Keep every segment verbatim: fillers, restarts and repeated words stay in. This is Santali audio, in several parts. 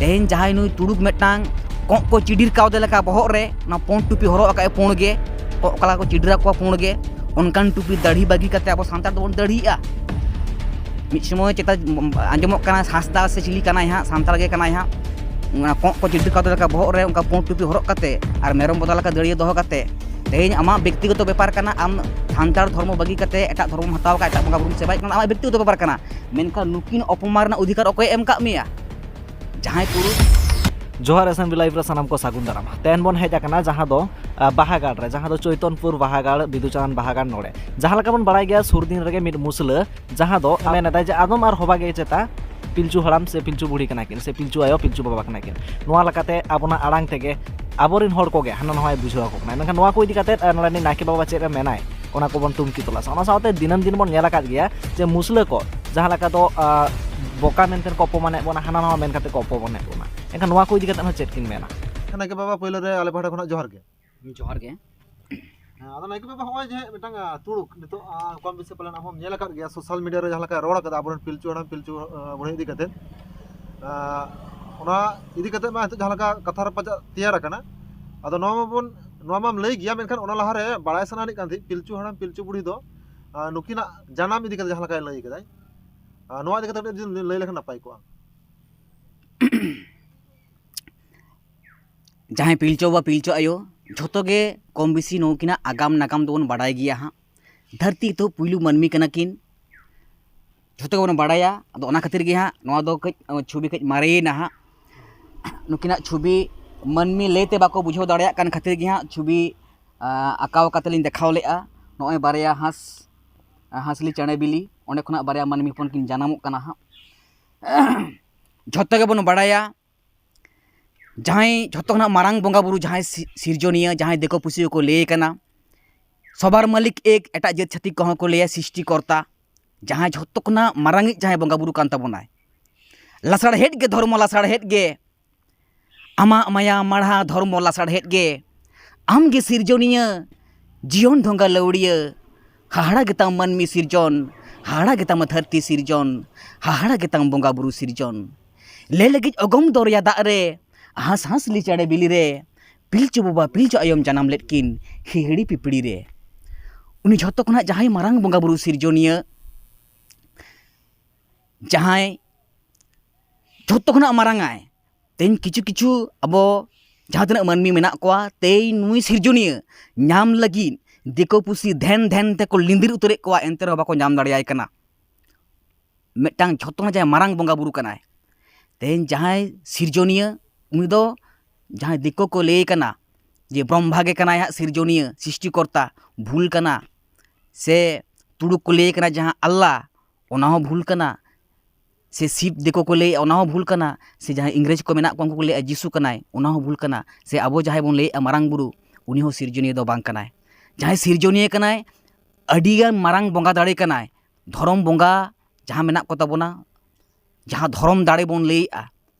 ᱛᱮᱦᱮᱧ ᱡᱟᱦᱟᱸᱭ ᱱᱩᱭ ᱛᱩᱲᱩᱠ ᱢᱤᱫᱴᱟᱝ ᱠᱚᱸᱜ ᱠᱚ ᱪᱤᱰᱤᱨ ᱠᱟᱣᱫᱮ ᱞᱮᱠᱟ ᱵᱚᱦᱚᱜ ᱨᱮ ᱚᱱᱟ ᱯᱩᱸᱰ ᱴᱩᱯᱤ ᱦᱚᱨᱚᱜ ᱟᱠᱟᱫ ᱮ ᱯᱩᱸᱰ ᱜᱮ, ᱠᱚᱸᱜ ᱚᱠᱟ ᱞᱮᱠᱟ ᱠᱚ ᱪᱤᱰᱤᱨ ᱟᱠᱚᱣᱟ ᱯᱩᱸᱰ ᱜᱮ, ᱚᱱᱠᱟᱱ ᱴᱩᱯᱤ ᱫᱟᱲᱦᱤ ᱵᱟᱹᱜᱤ ᱠᱟᱛᱮ ᱟᱵᱚ ᱥᱟᱱᱛᱟᱲ ᱫᱚᱵᱚᱱ ᱫᱟᱲᱦᱤᱜᱼᱟ᱾ ᱢᱤᱫ ᱥᱚᱢᱚᱭ ᱪᱮᱛᱟ ᱟᱸᱡᱚᱢᱚᱜ ᱠᱟᱱᱟ ᱦᱟᱸᱥᱫᱟ ᱥᱮ ᱪᱤᱞᱤ ᱠᱟᱱᱟᱭ ᱦᱟᱸᱜ, ᱥᱟᱱᱛᱟᱲ ᱜᱮ ᱠᱟᱱᱟᱭ ᱦᱟᱸᱜ, ᱚᱱᱟ ᱠᱚᱸᱜ ᱠᱚ ᱪᱤᱰᱤᱨ ᱠᱟᱣᱫᱮ ᱞᱮᱠᱟ ᱵᱚᱦᱚᱜ ᱨᱮ ᱚᱱᱠᱟ ᱯᱩᱸᱰ ᱴᱩᱯᱤ ᱦᱚᱨᱚᱜ ᱠᱟᱛᱮ ᱟᱨ ᱢᱮᱨᱚᱢ ᱵᱚᱫᱟ ᱞᱮᱠᱟ ᱫᱟᱹᱲᱤᱭᱟᱹ ᱫᱚᱦᱚ ᱠᱟᱛᱮ, ᱛᱮᱦᱮᱧ ᱟᱢᱟᱜ ᱵᱮᱠᱛᱤᱜᱚᱛᱚ ᱵᱮᱯᱟᱨ ᱠᱟᱱᱟ, ᱟᱢ ᱥᱟᱱᱛᱟᱲ ᱫᱷᱚᱨᱢᱚ ᱵᱟᱹᱜᱤ ᱠᱟᱛᱮ ᱮᱴᱟᱜ ᱫᱷᱚᱨᱢᱚᱢ ᱦᱟᱛᱟᱣ ᱟᱠᱟᱫ, ᱮᱴᱟᱜ ᱵᱚᱸᱜᱟ ᱵᱩᱨᱩᱢ ᱥᱮᱵᱟᱭᱮᱫ ᱠᱟᱱᱟ, ᱟᱢᱟᱜ ᱵᱮᱠᱛᱤᱜᱚᱛᱚ ᱵᱮᱯᱟᱨ ᱠᱟᱱᱟ᱾ ᱢᱮᱱᱠᱷᱟᱱ ᱱᱩᱠᱤᱱ ᱚᱯᱚᱢᱟᱱ ᱨᱮᱱᱟᱜ ᱚᱫᱷᱤᱠᱟᱨ ᱚᱠᱚᱭᱮ ᱮᱢ ᱠᱟᱜ ᱢᱮᱭᱟ? ᱡᱟᱦᱟᱸᱭ ᱯᱩᱨᱩᱥ᱾ ᱡᱚᱦᱟᱨ, S M B Live ᱨᱮ ᱥᱟᱱᱟᱢ ᱠᱚ ᱥᱟᱹᱜᱩᱱ ᱫᱟᱨᱟᱢ᱾ ᱛᱮᱦᱮᱧ ᱵᱚᱱ ᱦᱮᱡ ᱟᱠᱟᱱᱟ ᱡᱟᱦᱟᱸ ᱫᱚ, ᱟ, ᱵᱟᱦᱟᱜᱟᱲ ᱨᱮ, ᱡᱟᱦᱟᱸ ᱫᱚ ᱪᱳᱭᱛᱚᱱᱯᱩᱨ ᱵᱟᱦᱟᱜᱟᱲ, ᱵᱤᱫᱩᱪᱟᱸᱫᱟᱱ ᱵᱟᱦᱟᱜᱟᱲ ᱱᱚᱲᱮ᱾ ᱡᱟᱦᱟᱸ ᱞᱮᱠᱟ ᱵᱚᱱ ᱵᱟᱲᱟᱭ ᱜᱮᱭᱟ, ᱥᱩᱨ ᱫᱤᱱ ᱨᱮᱜᱮ ᱢᱤᱫ ᱢᱩᱥᱞᱟᱹ, ᱡᱟᱦᱟᱸ ᱫᱚ ᱢᱮᱱ ᱮᱫᱟᱭ ᱡᱮ ᱟᱫᱚᱢ ᱟᱨ ᱦᱚᱵᱟ ᱜᱮ ᱪᱮᱛᱟ ᱯᱤᱞᱪᱩ ᱦᱟᱲᱟᱢ ᱥᱮ ᱯᱤᱞᱪᱩ ᱵᱩᱲᱦᱤ ᱠᱟᱱᱟ ᱠᱤᱱ, ᱥᱮ ᱯᱤᱞᱪᱩ ᱟᱭᱳ, ᱯᱤᱞᱪᱩ ᱵᱟᱵᱟ ᱠᱟᱱᱟ ᱠᱤᱱ᱾ ᱱᱚᱣᱟ ᱞᱮᱠᱟᱛᱮ ᱟᱵᱚᱱᱟᱜ ᱟᱲᱟᱝ ᱛᱮᱜᱮ ᱟᱵᱚᱨᱮᱱ ᱦᱚᱲ ᱠᱚᱜᱮ ᱦᱟᱱᱟ ᱱᱚᱣᱟᱭ ᱵᱩᱡᱷᱟᱹᱣ ᱟᱠᱚ ᱠᱟᱱᱟ᱾ ᱢᱮᱱᱠᱷᱟᱱ ᱱᱚᱣᱟ ᱠᱚ ᱤᱫᱤ ᱠᱟᱛᱮ, ᱟ, ᱱᱚᱰᱮᱱᱤᱡ ᱱᱟᱭᱠᱮ ᱵᱟᱵᱟ ᱪᱮᱫ ᱮ ᱢᱮᱱᱟᱭ, ᱚᱱᱟ ᱠᱚᱵᱚᱱ ᱛᱩᱱᱠᱷᱤ ᱛᱚᱞᱟᱥᱟ᱾ ᱚᱱᱟ ᱥᱟᱶᱛᱮ ᱫᱤᱱᱟᱹᱢ ᱫᱤᱱ ᱵᱚᱱ ᱧᱮᱞ ᱟᱠᱟᱫ ᱜᱮᱭᱟ ᱡᱮ ᱢᱩᱥᱞᱟᱹ ᱠᱚ ᱡᱟᱦᱟᱸ ᱞᱮᱠᱟ ᱫᱚ, ᱟ, ᱵᱚᱠᱟ ᱢᱮᱱᱛᱮ ᱠᱚ ᱚᱯᱚᱢᱟᱱᱮᱫ ᱵᱚᱱᱟ, ᱦᱟᱱᱟ ᱱᱟᱣᱟ ᱢᱮᱱ ᱠᱟᱛᱮ ᱠᱚ ᱚᱯᱚᱢᱟᱱᱮᱫ ᱵᱚᱱᱟ᱾ ᱮᱱᱠᱷᱟᱱ ᱱᱚᱣᱟ ᱠᱚ ᱤᱫᱤ ᱠᱟᱛᱮ ᱦᱚᱸ ᱪᱮᱫ ᱠᱤᱱ ᱢᱮᱱᱟ? ᱱᱟᱭᱠᱮ ᱵᱟᱵᱟ, ᱯᱳᱭᱞᱳ ᱨᱮ ᱟᱞᱮ ᱯᱟᱦᱴᱟ ᱠᱷᱚᱱᱟᱜ ᱡᱚᱦᱟᱨ ᱜᱮ᱾ ᱡᱚᱦᱟᱨ ᱜᱮ᱾ ᱦᱮᱸ, ᱟᱫᱚ ᱱᱟᱭᱠᱮ ᱵᱟᱵᱟ, ᱦᱚᱸᱜᱼᱚᱭ ᱡᱮ ᱢᱤᱫᱴᱟᱝ, ᱟ, ᱛᱩᱲᱩᱠ ᱱᱤᱛᱚᱜ, ᱟ, ᱠᱚᱢ ᱵᱮᱥᱤ ᱯᱟᱞᱮᱱ ᱟᱢ ᱦᱚᱸᱢ ᱧᱮᱞ ᱟᱠᱟᱫ ᱜᱮᱭᱟ ᱥᱳᱥᱟᱞ ᱢᱤᱰᱤᱭᱟ ᱨᱮ ᱡᱟᱦᱟᱸ ᱞᱮᱠᱟᱭ ᱨᱚᱲ ᱟᱠᱟᱫᱟ ᱟᱵᱚᱨᱮᱱ ᱯᱤᱞᱪᱩ ᱦᱟᱲᱟᱢ ᱯᱤᱞᱪᱩ, ᱟ, ᱵᱩᱲᱦᱤ ᱤᱫᱤ ᱠᱟᱛᱮ᱾ ᱟ, ᱚᱱᱟ ᱤᱫᱤ ᱠᱟᱛᱮ ᱢᱟ ᱱᱤᱛᱚᱜ ᱡᱟᱦᱟᱸ ᱞᱮᱠᱟ ᱠᱟᱛᱷᱟ ᱨᱟᱯᱟᱪᱟᱜ ᱛᱮᱭᱟᱨ ᱟᱠᱟᱱᱟ, ᱟᱫᱚ ᱱᱚᱣᱟ ᱢᱟᱵᱚᱱ, ᱱᱚᱣᱟ ᱢᱟᱢ ᱞᱟᱹᱭ ᱜᱮᱭᱟ, ᱢᱮᱱᱠᱷᱟᱱ ᱚᱱᱟ ᱞᱟᱦᱟᱨᱮ ᱵᱟᱲᱟᱭ ᱥᱟᱱᱟᱭᱮᱫ ᱠᱟᱱ ᱛᱟᱦᱮᱸᱫ ᱯᱤᱞᱪᱩ ᱦᱟᱲᱟᱢ ᱯᱤᱞᱪᱩ ᱵᱩᱲᱦᱤ ᱫᱚ, ᱟ, ᱱᱩᱠᱤᱱᱟᱜ ᱡᱟᱱᱟᱢ ᱤᱫᱤ ᱠᱟᱛᱮ ᱡᱟᱦᱟᱸ ᱞᱮᱠᱟᱭ ᱞᱟᱹᱭ ᱠᱟᱫᱟᱭ, ᱟ, ᱱᱚᱣᱟ ᱤᱫᱤ ᱠᱟᱛᱮ ᱠᱟᱹᱴᱤᱡ ᱡᱩᱫᱤ ᱞᱟᱹᱭ ᱞᱮᱠᱷᱟᱱ ᱱᱟᱯᱟᱭ ᱠᱚᱜᱼᱟ᱾ ᱡᱟᱦᱟᱸᱭ ᱯᱤᱞᱪᱩ ᱵᱟᱵᱟ, ᱯᱤᱞᱪᱩ ᱟᱭᱳ, ᱡᱷᱚᱛᱚ ᱜᱮ ᱠᱚᱢ ᱵᱮᱥᱤ ᱱᱩᱠᱤᱱᱟᱜ ᱟᱜᱟᱢ ᱱᱟᱜᱟᱢ ᱫᱚᱵᱚᱱ ᱵᱟᱰᱟᱭ ᱜᱮᱭᱟ ᱦᱟᱸᱜ᱾ ᱫᱷᱟᱹᱨᱛᱤ ᱛᱚ ᱯᱩᱭᱞᱩ ᱢᱟᱹᱱᱢᱤ ᱠᱟᱱᱟ ᱠᱤᱱ᱾ ᱡᱷᱚᱛᱚ ᱜᱮᱵᱚᱱ ᱵᱟᱲᱟᱭᱟ᱾ ᱟᱫᱚ ᱚᱱᱟ ᱠᱷᱟᱹᱛᱤᱨ ᱜᱮ ᱦᱟᱸᱜ ᱱᱚᱣᱟ ᱫᱚ ᱠᱟᱹᱡ, ᱪᱷᱚᱵᱤ ᱠᱟᱹᱡ ᱢᱟᱨᱮᱭᱮᱱᱟ ᱦᱟᱸᱜ᱾ ᱱᱩᱠᱤᱱᱟᱜ ᱪᱷᱚᱵᱤ ᱢᱟᱹᱱᱢᱤ ᱞᱟᱹᱭᱛᱮ ᱵᱟᱠᱚ ᱵᱩᱡᱷᱟᱹᱣ ᱫᱟᱲᱮᱭᱟᱜ ᱠᱟᱱ ᱠᱷᱟᱹᱛᱤᱨ ᱜᱮ ᱦᱟᱸᱜ ᱪᱷᱚᱵᱤ, ᱟ, ᱟᱸᱠᱟᱣ ᱠᱟᱛᱮ ᱞᱤᱧ ᱫᱮᱠᱷᱟᱣ ᱞᱮᱫᱼᱟ᱾ ᱱᱚᱜᱼᱚᱭ ᱵᱟᱨᱭᱟ ᱦᱟᱸᱥ, ᱦᱟᱸᱥᱞᱤ ᱪᱮᱬᱮ ᱵᱤᱞᱤ, ᱚᱸᱰᱮ ᱠᱷᱚᱱᱟᱜ ᱵᱟᱨᱭᱟ ᱢᱟᱹᱱᱢᱤ ᱦᱚᱯᱚᱱ ᱠᱤᱱ ᱡᱟᱱᱟᱢᱚᱜ ᱠᱟᱱᱟ ᱦᱟᱸᱜ᱾ ᱡᱷᱚᱛᱚ ᱜᱮᱵᱚᱱ ᱵᱟᱲᱟᱭᱟ, ᱡᱟᱦᱟᱸᱭ ᱡᱷᱚᱛᱚ ᱠᱷᱚᱱᱟᱜ ᱢᱟᱨᱟᱝ ᱵᱚᱸᱜᱟ ᱵᱩᱨᱩ, ᱡᱟᱦᱟᱸᱭ ᱥᱤ-, ᱥᱤᱨᱡᱚᱱᱤᱭᱟᱹ, ᱡᱟᱦᱟᱸᱭ ᱫᱤᱠᱩ ᱯᱩᱥᱤ ᱠᱚᱠᱚ ᱞᱟᱹᱭ ᱠᱟᱱᱟ ᱥᱚᱵᱟᱨ ᱢᱟᱹᱞᱤᱠ ᱮᱠ, ᱮᱴᱟᱜ ᱡᱟᱹᱛ ᱪᱷᱟᱹᱛᱤᱠ ᱠᱚᱦᱚᱸ ᱠᱚ ᱞᱟᱹᱭᱟ ᱥᱨᱤᱥᱴᱤ ᱠᱚᱨᱛᱟ᱾ ᱡᱟᱦᱟᱸᱭ ᱡᱷᱚᱛᱚ ᱠᱷᱚᱱᱟᱜ ᱢᱟᱨᱟᱝᱤᱡ ᱡᱟᱦᱟᱸᱭ ᱵᱚᱸᱜᱟ ᱵᱩᱨᱩ ᱠᱟᱱ ᱛᱟᱵᱚᱱᱟᱭ, ᱞᱟᱥᱟᱲᱦᱮᱫ ᱜᱮ ᱫᱷᱚᱨᱢᱚ, ᱞᱟᱥᱟᱲᱦᱮᱫ ᱜᱮ ᱟᱢᱟᱜ ᱢᱟᱭᱟ ᱢᱟᱲᱦᱟ ᱫᱷᱚᱨᱢᱚ, ᱞᱟᱥᱟᱲᱦᱮᱫ ᱜᱮ ᱟᱢᱜᱮ ᱥᱤᱨᱡᱚᱱᱤᱭᱟᱹ, ᱡᱤᱭᱚᱱ ᱰᱷᱚᱸᱜᱟ ᱞᱟᱹᱣᱲᱤᱭᱟᱹ᱾ ᱦᱟᱦᱟᱲᱟ ᱜᱮᱛᱟᱢ ᱢᱟᱹᱱᱢᱤ ᱥᱤᱨᱡᱚᱱ, ᱦᱟᱦᱟᱲᱟ ᱜᱮᱛᱟᱢ ᱫᱷᱟᱹᱨᱛᱤ ᱥᱤᱨᱡᱚᱱ, ᱦᱟᱦᱟᱲᱟ ᱜᱮᱛᱟᱢ ᱵᱚᱸᱜᱟ ᱵᱩᱨᱩ ᱥᱤᱨᱡᱚᱱ᱾ ᱞᱮ ᱞᱟᱹᱜᱤᱫ ᱚᱜᱚᱢ ᱫᱚᱨᱭᱟ ᱫᱟᱜ ᱨᱮ, ᱦᱟᱸᱥ ᱦᱟᱸᱥᱞᱤ ᱪᱮᱬᱮ ᱵᱤᱞᱤ ᱨᱮ, ᱯᱤᱞᱪᱩ ᱵᱟᱵᱟ ᱯᱤᱞᱪᱩ ᱟᱭᱳᱢ ᱡᱟᱱᱟᱢ ᱞᱮᱫ ᱠᱤᱱ ᱦᱤᱦᱤᱲᱤ ᱯᱤᱯᱤᱲᱤ ᱨᱮ᱾ ᱩᱱᱤ ᱡᱷᱚᱛᱚ ᱠᱷᱚᱱᱟᱜ ᱡᱟᱦᱟᱸᱭ ᱢᱟᱨᱟᱝ ᱵᱚᱸᱜᱟ ᱵᱩᱨᱩ ᱥᱤᱨᱡᱚᱱᱤᱭᱟᱹ, ᱡᱟᱦᱟᱸᱭ ᱡᱷᱚᱛᱚ ᱠᱷᱚᱱᱟᱜ ᱢᱟᱨᱟᱝ ᱟᱭ, ᱛᱮᱦᱮᱧ ᱠᱤᱪᱷᱩ ᱠᱤᱪᱷᱩ ᱟᱵᱚ ᱡᱟᱦᱟᱸ ᱛᱤᱱᱟᱹᱜ ᱢᱟᱹᱱᱢᱤ ᱢᱮᱱᱟᱜ ᱠᱚᱣᱟ, ᱛᱮᱦᱮᱧ ᱱᱩᱭ ᱥᱤᱨᱡᱚᱱᱤᱭᱟᱹ ᱧᱟᱢ ᱞᱟᱹᱜᱤᱫ ᱫᱤᱠᱩ ᱯᱩᱥᱤ ᱫᱷᱮᱱ ᱫᱷᱮᱱ ᱛᱮᱠᱚ ᱞᱤᱸᱫᱤᱨ ᱩᱛᱟᱹᱨᱮᱫ ᱠᱚᱣᱟ, ᱮᱱᱛᱮ ᱨᱮᱦᱚᱸ ᱵᱟᱠᱚ ᱧᱟᱢ ᱫᱟᱲᱮᱭᱟᱭ ᱠᱟᱱᱟ᱾ ᱢᱤᱫᱴᱟᱝ ᱡᱷᱚᱛᱚ ᱠᱷᱚᱱᱟᱜ ᱡᱟᱦᱟᱸᱭ ᱢᱟᱨᱟᱝ ᱵᱚᱸᱜᱟ ᱵᱩᱨᱩ ᱠᱟᱱᱟᱭ, ᱛᱮᱦᱮᱧ ᱡᱟᱦᱟᱸᱭ ᱥᱤᱨᱡᱚᱱᱤᱭᱟᱹ, ᱩᱱᱤ ᱫᱚ ᱡᱟᱦᱟᱸᱭ ᱫᱤᱠᱩ ᱠᱚ ᱞᱟᱹᱭ ᱠᱟᱱᱟ ᱡᱮ ᱵᱨᱚᱦᱢᱟ ᱜᱮ ᱠᱟᱱᱟᱭ ᱦᱟᱸᱜ ᱥᱤᱨᱡᱚᱱᱤᱭᱟᱹ, ᱥᱨᱤᱥᱴᱤᱠᱚᱨᱛᱟ, ᱵᱷᱩᱞ ᱠᱟᱱᱟ᱾ ᱥᱮ ᱛᱩᱲᱩᱠ ᱠᱚ ᱞᱟᱹᱭ ᱠᱟᱱᱟ ᱡᱟᱦᱟᱸ ᱟᱞᱞᱟ, ᱚᱱᱟ ᱦᱚᱸ ᱵᱷᱩᱞ ᱠᱟᱱᱟ᱾ ᱥᱮ ᱥᱤᱵ ᱫᱤᱠᱩ ᱠᱚ ᱞᱟᱹᱭᱮᱫᱼᱟ, ᱚᱱᱟ ᱦᱚᱸ ᱵᱷᱩᱞ ᱠᱟᱱᱟ᱾ ᱥᱮ ᱡᱟᱦᱟᱸᱭ ᱤᱝᱨᱮᱡᱽ ᱠᱚ ᱢᱮᱱᱟᱜ ᱠᱚᱣᱟ, ᱩᱱᱠᱩ ᱠᱚ ᱞᱟᱹᱭᱮᱫᱼᱟ ᱡᱤᱥᱩ ᱠᱟᱱᱟᱭ, ᱚᱱᱟ ᱦᱚᱸ ᱵᱷᱩᱞ ᱠᱟᱱᱟ᱾ ᱥᱮ ᱟᱵᱚ ᱡᱟᱦᱟᱸᱭ ᱵᱚᱱ ᱞᱟᱹᱭᱮᱫᱼᱟ ᱢᱟᱨᱟᱝ ᱵᱩᱨᱩ, ᱩᱱᱤ ᱦᱚᱸ ᱥᱤᱨᱡᱚᱱᱤᱭᱟᱹ ᱫᱚ ᱵᱟᱝ ᱠᱟᱱᱟᱭ᱾ ᱡᱟᱦᱟᱸᱭ ᱥᱤᱨᱡᱚᱱᱤᱭᱟᱹ ᱠᱟᱱᱟᱭ, ᱟᱹᱰᱤᱜᱟᱱ ᱢᱟᱨᱟᱝ ᱵᱚᱸᱜᱟ ᱫᱟᱲᱮ ᱠᱟᱱᱟᱭ᱾ ᱫᱷᱚᱨᱚᱢ ᱵᱚᱸᱜᱟ ᱡᱟᱦᱟᱸ ᱢᱮᱱᱟᱜ ᱠᱚ ᱛᱟᱵᱚᱱᱟ, ᱡᱟᱦᱟᱸ ᱫᱷᱚᱨᱚᱢ ᱫᱟᱲᱮ ᱵᱚᱱ ᱞᱟᱹᱭᱮᱫᱼᱟ,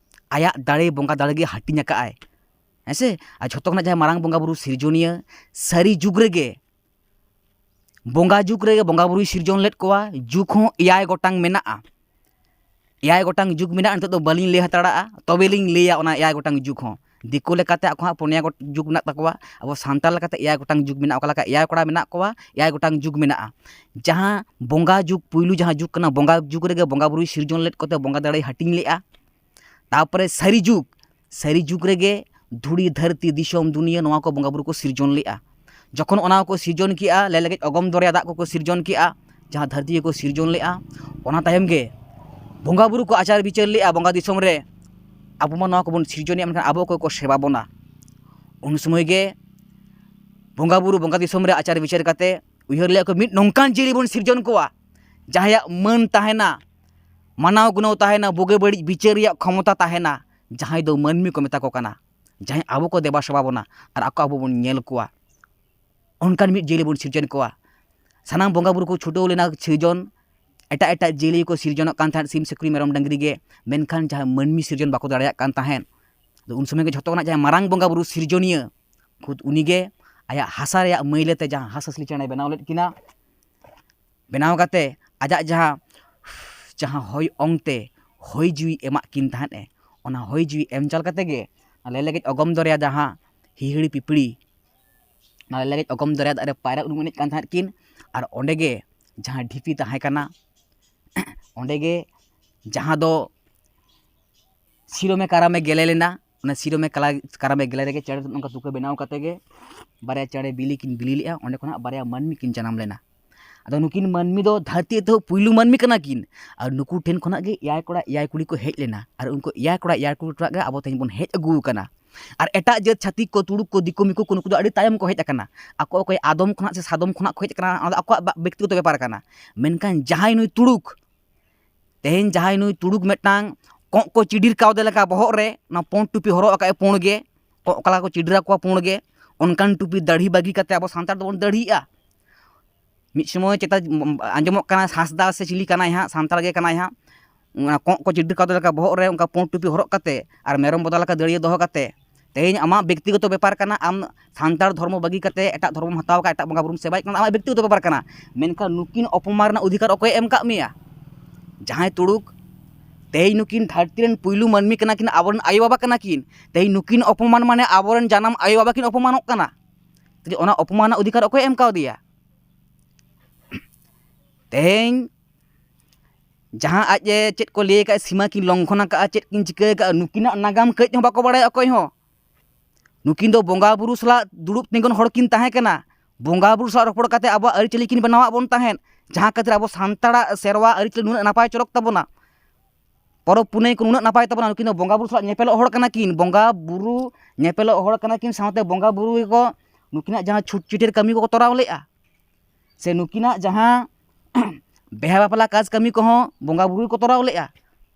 ᱟᱭᱟᱜ ᱫᱟᱲᱮ ᱵᱚᱸᱜᱟ ᱫᱟᱲᱮ ᱜᱮ ᱦᱟᱹᱴᱤᱧ ᱟᱠᱟᱫ ᱟᱭ᱾ ᱦᱮᱸ ᱥᱮ? ᱟᱨ ᱡᱷᱚᱛᱚ ᱠᱷᱚᱱᱟᱜ ᱡᱟᱦᱟᱸᱭ ᱢᱟᱨᱟᱝ ᱵᱚᱸᱜᱟ ᱵᱩᱨᱩ ᱥᱤᱨᱡᱚᱱᱤᱭᱟᱹ, ᱥᱟᱹᱨᱤ ᱡᱩᱜᱽ ᱨᱮᱜᱮ, ᱵᱚᱸᱜᱟ ᱡᱩᱜᱽ ᱨᱮᱜᱮ ᱵᱚᱸᱜᱟ ᱵᱩᱨᱩᱭ ᱥᱤᱨᱡᱚᱱ ᱞᱮᱫ ᱠᱚᱣᱟ᱾ ᱡᱩᱜᱽ ᱦᱚᱸ ᱮᱭᱟᱭ ᱜᱚᱴᱟᱝ ᱢᱮᱱᱟᱜᱼᱟ᱾ ᱮᱭᱟᱭ ᱜᱚᱴᱟᱝ ᱡᱩᱜᱽ ᱢᱮᱱᱟᱜᱼᱟ, ᱱᱤᱛᱚᱜ ᱫᱚ ᱵᱟᱹᱞᱤᱧ ᱞᱟᱹᱭ ᱦᱟᱛᱟᱲᱟᱜᱼᱟ, ᱛᱚᱵᱮ ᱞᱤᱧ ᱞᱟᱹᱭᱟ ᱚᱱᱟ ᱮᱭᱟᱭ ᱜᱚᱴᱟᱝ ᱡᱩᱜᱽ ᱦᱚᱸ᱾ ᱫᱤᱠᱩ ᱞᱮᱠᱟᱛᱮ ᱟᱠᱚ ᱦᱟᱸᱜ ᱯᱩᱱᱭᱟ ᱜᱚᱴ-, ᱡᱩᱜᱽ ᱢᱮᱱᱟᱜ ᱛᱟᱠᱚᱣᱟ, ᱟᱵᱚ ᱥᱟᱱᱛᱟᱲ ᱞᱮᱠᱟᱛᱮ ᱮᱭᱟᱭ ᱜᱚᱴᱟᱝ ᱡᱩᱜᱽ ᱢᱮᱱᱟᱜᱼᱟ᱾ ᱚᱠᱟ ᱞᱮᱠᱟ ᱮᱭᱟᱭ ᱠᱚᱲᱟ ᱢᱮᱱᱟᱜ ᱠᱚᱣᱟ, ᱮᱭᱟᱭ ᱜᱚᱴᱟᱝ ᱡᱩᱜᱽ ᱢᱮᱱᱟᱜᱼᱟ᱾ ᱡᱟᱦᱟᱸ ᱵᱚᱸᱜᱟ ᱡᱩᱜᱽ, ᱯᱩᱭᱞᱩ ᱡᱟᱦᱟᱸ ᱡᱩᱜᱽ ᱠᱟᱱᱟ, ᱵᱚᱸᱜᱟ ᱡᱩᱜᱽ ᱨᱮᱜᱮ ᱵᱚᱸᱜᱟ ᱵᱩᱨᱩᱭ ᱥᱤᱨᱡᱚᱱ ᱞᱮᱫ ᱠᱚᱛᱮ ᱵᱚᱸᱜᱟ ᱫᱟᱲᱮᱭ ᱦᱟᱹᱴᱤᱧ ᱞᱮᱫᱼᱟ᱾ ᱛᱟᱯᱚᱨᱮ ᱥᱟᱹᱨᱤ ᱡᱩᱜᱽ, ᱥᱟᱹᱨᱤ ᱡᱩᱜᱽ ᱨᱮᱜᱮ ᱫᱷᱩᱲᱤ, ᱫᱷᱟᱹᱨᱛᱤ, ᱫᱤᱥᱚᱢ, ᱫᱩᱱᱤᱭᱟᱹ, ᱱᱚᱣᱟ ᱠᱚ ᱵᱚᱸᱜᱟ ᱵᱩᱨᱩ ᱠᱚ ᱥᱤᱨᱡᱚᱱ ᱞᱮᱫᱼᱟ᱾ ᱡᱚᱠᱷᱚᱱ ᱚᱱᱟ ᱠᱚ ᱥᱤᱨᱡᱚᱱ ᱠᱮᱜᱼᱟ, ᱞᱮ ᱞᱮᱜᱮᱡ ᱚᱜᱚᱢ ᱫᱚᱨᱭᱟ ᱫᱟᱜ ᱠᱚᱠᱚ ᱥᱤᱨᱡᱚᱱ ᱠᱮᱜᱼᱟ, ᱡᱟᱦᱟᱸ ᱫᱷᱟᱹᱨᱛᱤ ᱜᱮᱠᱚ ᱥᱤᱨᱡᱚᱱ ᱞᱮᱫᱼᱟ, ᱚᱱᱟ ᱛᱟᱭᱚᱢ ᱜᱮ ᱵᱚᱸᱜᱟ ᱵᱩᱨᱩ ᱠᱚ ᱟᱪᱟᱨ ᱵᱤᱪᱟᱹᱨ ᱞᱮᱫᱼᱟ ᱵᱚᱸᱜᱟ ᱫᱤᱥᱚᱢ ᱨᱮ, ᱟᱵᱚ ᱢᱟ ᱱᱚᱣᱟ ᱠᱚᱵᱚᱱ ᱥᱤᱨᱡᱚᱱᱮᱜᱼᱟ, ᱢᱮᱱᱠᱷᱟᱱ ᱟᱵᱚ ᱚᱠᱚᱭ ᱠᱚ ᱥᱮᱵᱟ ᱵᱚᱱᱟ? ᱩᱱ ᱥᱚᱢᱚᱭ ᱜᱮ ᱵᱚᱸᱜᱟ ᱵᱩᱨᱩ ᱵᱚᱸᱜᱟ ᱫᱤᱥᱚᱢ ᱨᱮ ᱟᱪᱟᱨ ᱵᱤᱪᱟᱹᱨ ᱠᱟᱛᱮ ᱩᱭᱦᱟᱹᱨ ᱞᱮᱫᱼᱟ ᱠᱚ, ᱢᱤᱫ ᱱᱚᱝᱠᱟᱱ ᱡᱤᱭᱟᱹᱞᱤ ᱵᱚᱱ ᱥᱤᱨᱡᱚᱱ ᱠᱚᱣᱟ, ᱡᱟᱦᱟᱸᱭᱟᱜ ᱢᱟᱹᱱ ᱛᱟᱦᱮᱱᱟ, ᱢᱟᱱᱟᱣ ᱜᱩᱱᱟᱹᱣ ᱛᱟᱦᱮᱱᱟ, ᱵᱩᱜᱤ ᱵᱟᱹᱲᱤᱡ ᱵᱤᱪᱟᱹᱨ ᱨᱮᱭᱟᱜ ᱠᱷᱚᱢᱚᱛᱟ ᱛᱟᱦᱮᱱᱟ, ᱡᱟᱦᱟᱸᱭ ᱫᱚ ᱢᱟᱹᱱᱢᱤ ᱠᱚ ᱢᱮᱛᱟ ᱠᱚ ᱠᱟᱱᱟ, ᱡᱟᱦᱟᱸᱭ ᱟᱵᱚ ᱠᱚ ᱫᱮᱵᱟ ᱥᱮᱵᱟ ᱵᱚᱱᱟ ᱟᱨ ᱟᱠᱚ ᱟᱵᱚ ᱵᱚᱱ ᱧᱮᱞ ᱠᱚᱣᱟ᱾ ᱚᱱᱠᱟᱱ ᱢᱤᱫ ᱡᱤᱭᱟᱹᱞᱤ ᱵᱚᱱ ᱥᱤᱨᱡᱚᱱ ᱠᱚᱣᱟ᱾ ᱥᱟᱱᱟᱢ ᱵᱚᱸᱜᱟ ᱵᱩᱨᱩ ᱠᱚ ᱪᱷᱩᱴᱟᱹᱣ ᱞᱮᱱᱟ ᱥᱤᱨᱡᱚᱱ, ᱮᱴᱟᱜ ᱮᱴᱟᱜ ᱡᱤᱭᱟᱹᱞᱤ ᱠᱚ ᱥᱤᱨᱡᱚᱱᱚᱜ ᱠᱟᱱ ᱛᱟᱦᱮᱸᱫ, ᱥᱤᱢ, ᱥᱩᱠᱨᱤ, ᱢᱮᱨᱚᱢ, ᱰᱟᱹᱝᱨᱤ ᱜᱮ, ᱢᱮᱱᱠᱷᱟᱱ ᱡᱟᱦᱟᱸ ᱢᱟᱹᱱᱢᱤ ᱥᱤᱨᱡᱚᱱ ᱵᱟᱠᱚ ᱫᱟᱲᱮᱭᱟᱜ ᱠᱟᱱ ᱛᱟᱦᱮᱸᱫ᱾ ᱟᱫᱚ ᱩᱱ ᱥᱚᱢᱚᱭ ᱜᱮ ᱡᱷᱚᱛᱚ ᱠᱷᱚᱱᱟᱜ ᱡᱟᱦᱟᱸᱭ ᱢᱟᱨᱟᱝ ᱵᱚᱸᱜᱟ ᱵᱩᱨᱩ ᱥᱤᱨᱡᱚᱱᱤᱭᱟᱹ, ᱠᱷᱩᱫ ᱩᱱᱤᱜᱮ ᱟᱭᱟᱜ ᱦᱟᱥᱟ ᱨᱮᱭᱟᱜ ᱢᱟᱹᱭᱞᱟᱹ ᱛᱮ ᱡᱟᱦᱟᱸ ᱦᱟᱸᱥ ᱦᱟᱸᱥᱞᱤ ᱪᱮᱬᱮᱭ ᱵᱮᱱᱟᱣ ᱞᱮᱫ ᱠᱤᱱᱟ, ᱵᱮᱱᱟᱣ ᱠᱟᱛᱮ ᱟᱡᱟᱜ ᱡᱟᱦᱟᱸ, ᱡᱟᱦᱟᱸ ᱦᱚᱭ ᱚᱝ ᱛᱮ ᱦᱚᱭ ᱡᱤᱣᱤ ᱮᱢᱟᱜ ᱠᱤᱱ ᱛᱟᱦᱮᱸᱫ ᱮ᱾ ᱚᱱᱟ ᱦᱚᱭ ᱡᱤᱣᱤ ᱮᱢ ᱪᱟᱞ ᱠᱟᱛᱮ ᱜᱮ ᱚᱱᱟ ᱞᱮᱞᱮᱜᱮᱡ ᱚᱜᱚᱢ ᱫᱚᱨᱭᱟ ᱡᱟᱦᱟᱸ ᱦᱤᱦᱤᱲᱤ ᱯᱤᱯᱤᱲᱤ, ᱚᱱᱟ ᱞᱮᱞᱮᱜᱮᱡ ᱚᱜᱚᱢ ᱫᱚᱨᱭᱟ ᱫᱟᱜ ᱨᱮ ᱯᱟᱭᱨᱟ ᱩᱱᱩᱢ ᱮᱱᱮᱡ ᱠᱟᱱ ᱛᱟᱦᱮᱸᱫ ᱠᱤᱱ᱾ ᱟᱨ ᱚᱸᱰᱮ ᱜᱮ ᱡᱟᱦᱟᱸ ᱰᱷᱤᱯᱤ ᱛᱟᱦᱮᱸ ᱠᱟᱱᱟ, ᱚᱸᱰᱮ ᱜᱮ ᱡᱟᱦᱟᱸ ᱫᱚ ᱥᱤᱨᱚᱢᱮ ᱠᱟᱨᱟᱢᱮ ᱜᱮᱞᱮ ᱞᱮᱱᱟ᱾ ᱚᱱᱟ ᱥᱤᱨᱚᱢᱮ ᱠᱟᱞᱟ-, ᱠᱟᱨᱟᱢᱮ ᱜᱮᱞᱮ ᱨᱮᱜᱮ ᱪᱮᱬᱮ ᱚᱱᱠᱟ ᱛᱩᱠᱟᱹ ᱵᱮᱱᱟᱣ ᱠᱟᱛᱮ ᱜᱮ ᱵᱟᱨᱭᱟ ᱪᱮᱬᱮ ᱵᱤᱞᱤ ᱠᱤᱱ ᱵᱤᱞᱤ ᱞᱮᱫᱼᱟ᱾ ᱚᱸᱰᱮ ᱠᱷᱚᱱᱟᱜ ᱵᱟᱨᱭᱟ ᱢᱟᱹᱱᱢᱤ ᱠᱤᱱ ᱡᱟᱱᱟᱢ ᱞᱮᱱᱟ᱾ ᱟᱫᱚ ᱱᱩᱠᱤᱱ ᱢᱟᱹᱱᱢᱤ ᱫᱚ ᱫᱷᱟᱹᱨᱛᱤ ᱮᱛᱚᱦᱚᱵ ᱯᱩᱭᱞᱩ ᱢᱟᱹᱱᱢᱤ ᱠᱟᱱᱟ ᱠᱤᱱ᱾ ᱟᱨ ᱱᱩᱠᱩ ᱴᱷᱮᱱ ᱠᱷᱚᱱᱟᱜ ᱜᱮ ᱮᱭᱟᱭ ᱠᱚᱲᱟ ᱮᱭᱟᱭ ᱠᱩᱲᱤ ᱠᱚ ᱦᱮᱡ ᱞᱮᱱᱟ᱾ ᱟᱨ ᱩᱱᱠᱩ ᱮᱭᱟᱭ ᱠᱚᱲᱟ ᱮᱭᱟᱭ ᱠᱩᱲᱤ ᱴᱷᱮᱱ ᱜᱮ ᱟᱵᱚ ᱛᱮᱦᱮᱧ ᱵᱚᱱ ᱦᱮᱡ ᱟᱹᱜᱩ ᱟᱠᱟᱱᱟ᱾ ᱟᱨ ᱮᱴᱟᱜ ᱡᱟᱹᱛ ᱪᱷᱟᱹᱛᱤᱠ ᱠᱚ, ᱛᱩᱲᱩᱠ ᱠᱚ, ᱫᱤᱠᱩ ᱢᱤᱠᱩ ᱠᱚ, ᱱᱩᱠᱩ ᱫᱚ ᱟᱹᱰᱤ ᱛᱟᱭᱚᱢ ᱠᱚ ᱦᱮᱡ ᱟᱠᱟᱱᱟ᱾ ᱟᱠᱚ ᱚᱠᱚᱭ ᱟᱫᱚᱢ ᱠᱷᱚᱱᱟᱜ ᱥᱮ ᱥᱟᱫᱚᱢ ᱠᱷᱚᱱᱟᱜ ᱠᱚ ᱦᱮᱡ ᱟᱠᱟᱱᱟ, ᱚᱱᱟ ᱫᱚ ᱟᱠᱚᱣᱟᱜ ᱵᱟ-, ᱵᱮᱠᱛᱤᱜᱚᱛᱚ ᱵᱮᱯᱟᱨ ᱠᱟᱱᱟ᱾ ᱢᱮᱱᱠᱷᱟᱱ ᱡᱟᱦᱟᱸᱭ ᱱᱩᱭ ᱛᱩᱲᱩᱠ, ᱛᱮᱦᱮᱧ ᱡᱟᱦᱟᱸᱭ ᱱᱩᱭ ᱛᱩᱲᱩᱠ ᱢᱤᱫᱴᱟᱝ ᱠᱚᱸᱜ ᱠᱚ ᱪᱤᱰᱤᱨ ᱠᱟᱣᱫᱮ ᱞᱮᱠᱟ ᱵᱚᱦᱚᱜ ᱨᱮ ᱚᱱᱟ ᱯᱩᱸᱰ ᱴᱩᱯᱤ ᱦᱚᱨᱚᱜ ᱟᱠᱟᱫ ᱮ ᱯᱩᱸᱰ ᱜᱮ, ᱠᱚᱸᱜ ᱚᱠᱟ ᱞᱮᱠᱟ ᱠᱚ ᱪᱤᱰᱤᱨ ᱟᱠᱚᱣᱟ ᱯᱩᱸᱰ ᱜᱮ, ᱚᱱᱠᱟᱱ ᱴᱩᱯᱤ ᱫᱟᱲᱦᱤ ᱵᱟᱹᱜᱤ ᱠᱟᱛᱮ ᱟᱵᱚ ᱥᱟᱱᱛᱟᱲ ᱫᱚᱵᱚᱱ ᱫᱟᱲᱦᱤᱜᱼᱟ᱾ ᱢᱤᱫ ᱥᱚᱢᱚᱭ ᱪᱮᱛᱟ ᱟᱸᱡᱚᱢᱚᱜ ᱠᱟᱱᱟ ᱦᱟᱸᱥᱫᱟ ᱥᱮ ᱪᱤᱞᱤ ᱠᱟᱱᱟᱭ ᱦᱟᱸᱜ, ᱥᱟᱱᱛᱟᱲ ᱜᱮ ᱠᱟᱱᱟᱭ ᱦᱟᱸᱜ, ᱚᱱᱟ ᱠᱚᱸᱜ ᱠᱚ ᱪᱤᱰᱤᱨ ᱠᱟᱣᱫᱮ ᱞᱮᱠᱟ ᱵᱚᱦᱚᱜ ᱨᱮ ᱚᱱᱠᱟ ᱯᱩᱸᱰ ᱴᱩᱯᱤ ᱦᱚᱨᱚᱜ ᱠᱟᱛᱮ ᱟᱨ ᱢᱮᱨᱚᱢ ᱵᱚᱫᱟ ᱞᱮᱠᱟ ᱫᱟᱹᱲᱤᱭᱟᱹ ᱫᱚᱦᱚ ᱠᱟᱛᱮ, ᱛᱮᱦᱮᱧ ᱟᱢᱟᱜ ᱵᱮᱠᱛᱤᱜᱚᱛᱚ ᱵᱮᱯᱟᱨ ᱠᱟᱱᱟ᱾ ᱟᱢ ᱥᱟᱱᱛᱟᱲ ᱫᱷᱚᱨᱢᱚ ᱵᱟᱹᱜᱤ ᱠᱟᱛᱮ ᱮᱴᱟᱜ ᱫᱷᱚᱨᱢᱚᱢ ᱦᱟᱛᱟᱣ ᱟᱠᱟᱫ, ᱮᱴᱟᱜ ᱵᱚᱸᱜᱟ ᱵᱩᱨᱩᱢ ᱥᱮᱵᱟᱭᱮᱫ ᱠᱟᱱᱟ, ᱟᱢᱟᱜ ᱵᱮᱠᱛᱤᱜᱚᱛᱚ ᱵᱮᱯᱟᱨ ᱠᱟᱱᱟ᱾ ᱢᱮᱱᱠᱷᱟᱱ ᱱᱩᱠᱤᱱ ᱚᱯᱚᱢᱟᱱ ᱨᱮᱱᱟᱜ ᱚᱫᱷᱤᱠᱟᱨ ᱚᱠᱚᱭᱮ ᱮᱢ ᱟᱠᱟᱫ ᱢᱮᱭᱟ? ᱡᱟᱦᱟᱸᱭ ᱛᱩᱲᱩᱠ, ᱛᱮᱦᱮᱧ ᱱᱩᱠᱤᱱ ᱫᱷᱟᱹᱨᱛᱤ ᱨᱮᱱ ᱯᱩᱭᱞᱩ ᱢᱟᱹᱱᱢᱤ ᱠᱟᱱᱟ ᱠᱤᱱ, ᱟᱵᱚᱨᱮᱱ ᱟᱭᱳᱼᱵᱟᱵᱟ ᱠᱟᱱᱟ ᱠᱤᱱ᱾ ᱛᱮᱦᱮᱧ ᱱᱩᱠᱤᱱ ᱚᱯᱚᱢᱟᱱ ᱢᱟᱱᱮ ᱟᱵᱚᱨᱮᱱ ᱡᱟᱱᱟᱢ ᱟᱭᱳᱼᱵᱟᱵᱟ ᱠᱤᱱ ᱚᱯᱚᱢᱟᱱᱚᱜ ᱠᱟᱱᱟ᱾ ᱛᱮᱦᱮᱧ ᱚᱱᱟ ᱚᱯᱚᱢᱟᱱ ᱨᱮᱱᱟᱜ ᱚᱫᱷᱤᱠᱟᱨ ᱚᱠᱚᱭᱮ ᱮᱢ ᱠᱟᱣᱫᱮᱭᱟ? ᱛᱮᱦᱮᱧ ᱡᱟᱦᱟᱸ ᱟᱡ ᱮ ᱪᱮᱫ ᱠᱚ ᱞᱟᱹᱭ ᱟᱠᱟᱫ, ᱥᱤᱢᱟ ᱠᱤᱱ ᱞᱚᱝᱜᱷᱚᱱ ᱟᱠᱟᱫᱼᱟ, ᱪᱮᱫ ᱠᱤᱱ ᱪᱤᱠᱟᱹ ᱟᱠᱟᱫᱼᱟ, ᱱᱩᱠᱤᱱᱟᱜ ᱱᱟᱜᱟᱢ ᱠᱟᱹᱡ ᱦᱚᱸ ᱵᱟᱠᱚ ᱵᱟᱲᱟᱭᱟ ᱚᱠᱚᱭ ᱦᱚᱸ᱾ ᱱᱩᱠᱤᱱ ᱫᱚ ᱵᱚᱸᱜᱟ ᱵᱩᱨᱩ ᱥᱟᱞᱟᱜ ᱫᱩᱲᱩᱵ ᱛᱤᱸᱜᱩᱱ ᱦᱚᱲ ᱠᱤᱱ ᱛᱟᱦᱮᱸ ᱠᱟᱱᱟ᱾ ᱵᱚᱸᱜᱟ ᱵᱩᱨᱩ ᱥᱟᱞᱟᱜ ᱨᱚᱯᱚᱲ ᱠᱟᱛᱮ ᱟᱵᱚᱣᱟᱜ ᱟᱹᱨᱤᱪᱟᱹᱞᱤ ᱠᱤᱱ ᱵᱮᱱᱟᱣᱟᱫ ᱵᱚᱱ ᱛᱟᱦᱮᱸᱫ, ᱡᱟᱦᱟᱸ ᱠᱷᱟᱹᱛᱤᱨ ᱟᱵᱚ ᱥᱟᱱᱛᱟᱲᱟᱜ ᱥᱮᱨᱣᱟ ᱟᱹᱨᱤᱪᱟᱹᱞᱤ ᱱᱩᱱᱟᱹᱜ ᱱᱟᱯᱟᱭ ᱪᱚᱨᱚᱠ ᱛᱟᱵᱚᱱᱟ, ᱯᱚᱨᱚᱵᱽ ᱯᱩᱱᱟᱹᱭ ᱠᱚ ᱱᱩᱱᱟᱹᱜ ᱱᱟᱯᱟᱭ ᱛᱟᱵᱚᱱᱟ᱾ ᱱᱩᱠᱤᱱ ᱫᱚ ᱵᱚᱸᱜᱟ ᱵᱩᱨᱩ ᱥᱟᱞᱟᱜ ᱧᱮᱯᱮᱞᱚᱜ ᱦᱚᱲ ᱠᱟᱱᱟ ᱠᱤᱱ, ᱵᱚᱸᱜᱟ ᱵᱩᱨᱩ ᱧᱮᱯᱮᱞᱚᱜ ᱦᱚᱲ ᱠᱟᱱᱟ ᱠᱤᱱ, ᱥᱟᱶᱛᱮ ᱵᱚᱸᱜᱟ ᱵᱩᱨᱩ ᱜᱮᱠᱚ ᱱᱩᱠᱤᱱᱟᱜ ᱡᱟᱦᱟᱸ ᱪᱷᱩᱴ ᱪᱷᱤᱴᱤᱨ ᱠᱟᱹᱢᱤ ᱠᱚᱠᱚ ᱛᱚᱨᱟᱣ ᱞᱮᱫᱼᱟ, ᱥᱮ ᱱᱩᱠᱤᱱᱟᱜ ᱡᱟᱦᱟᱸ ᱵᱤᱦᱟ ᱵᱟᱯᱞᱟ ᱠᱟᱡᱽ ᱠᱟᱹᱢᱤ ᱠᱚᱦᱚᱸ ᱵᱚᱸᱜᱟ ᱵᱩᱨᱩ ᱜᱮᱠᱚ ᱛᱚᱨᱟᱣ ᱞᱮᱫᱼᱟ᱾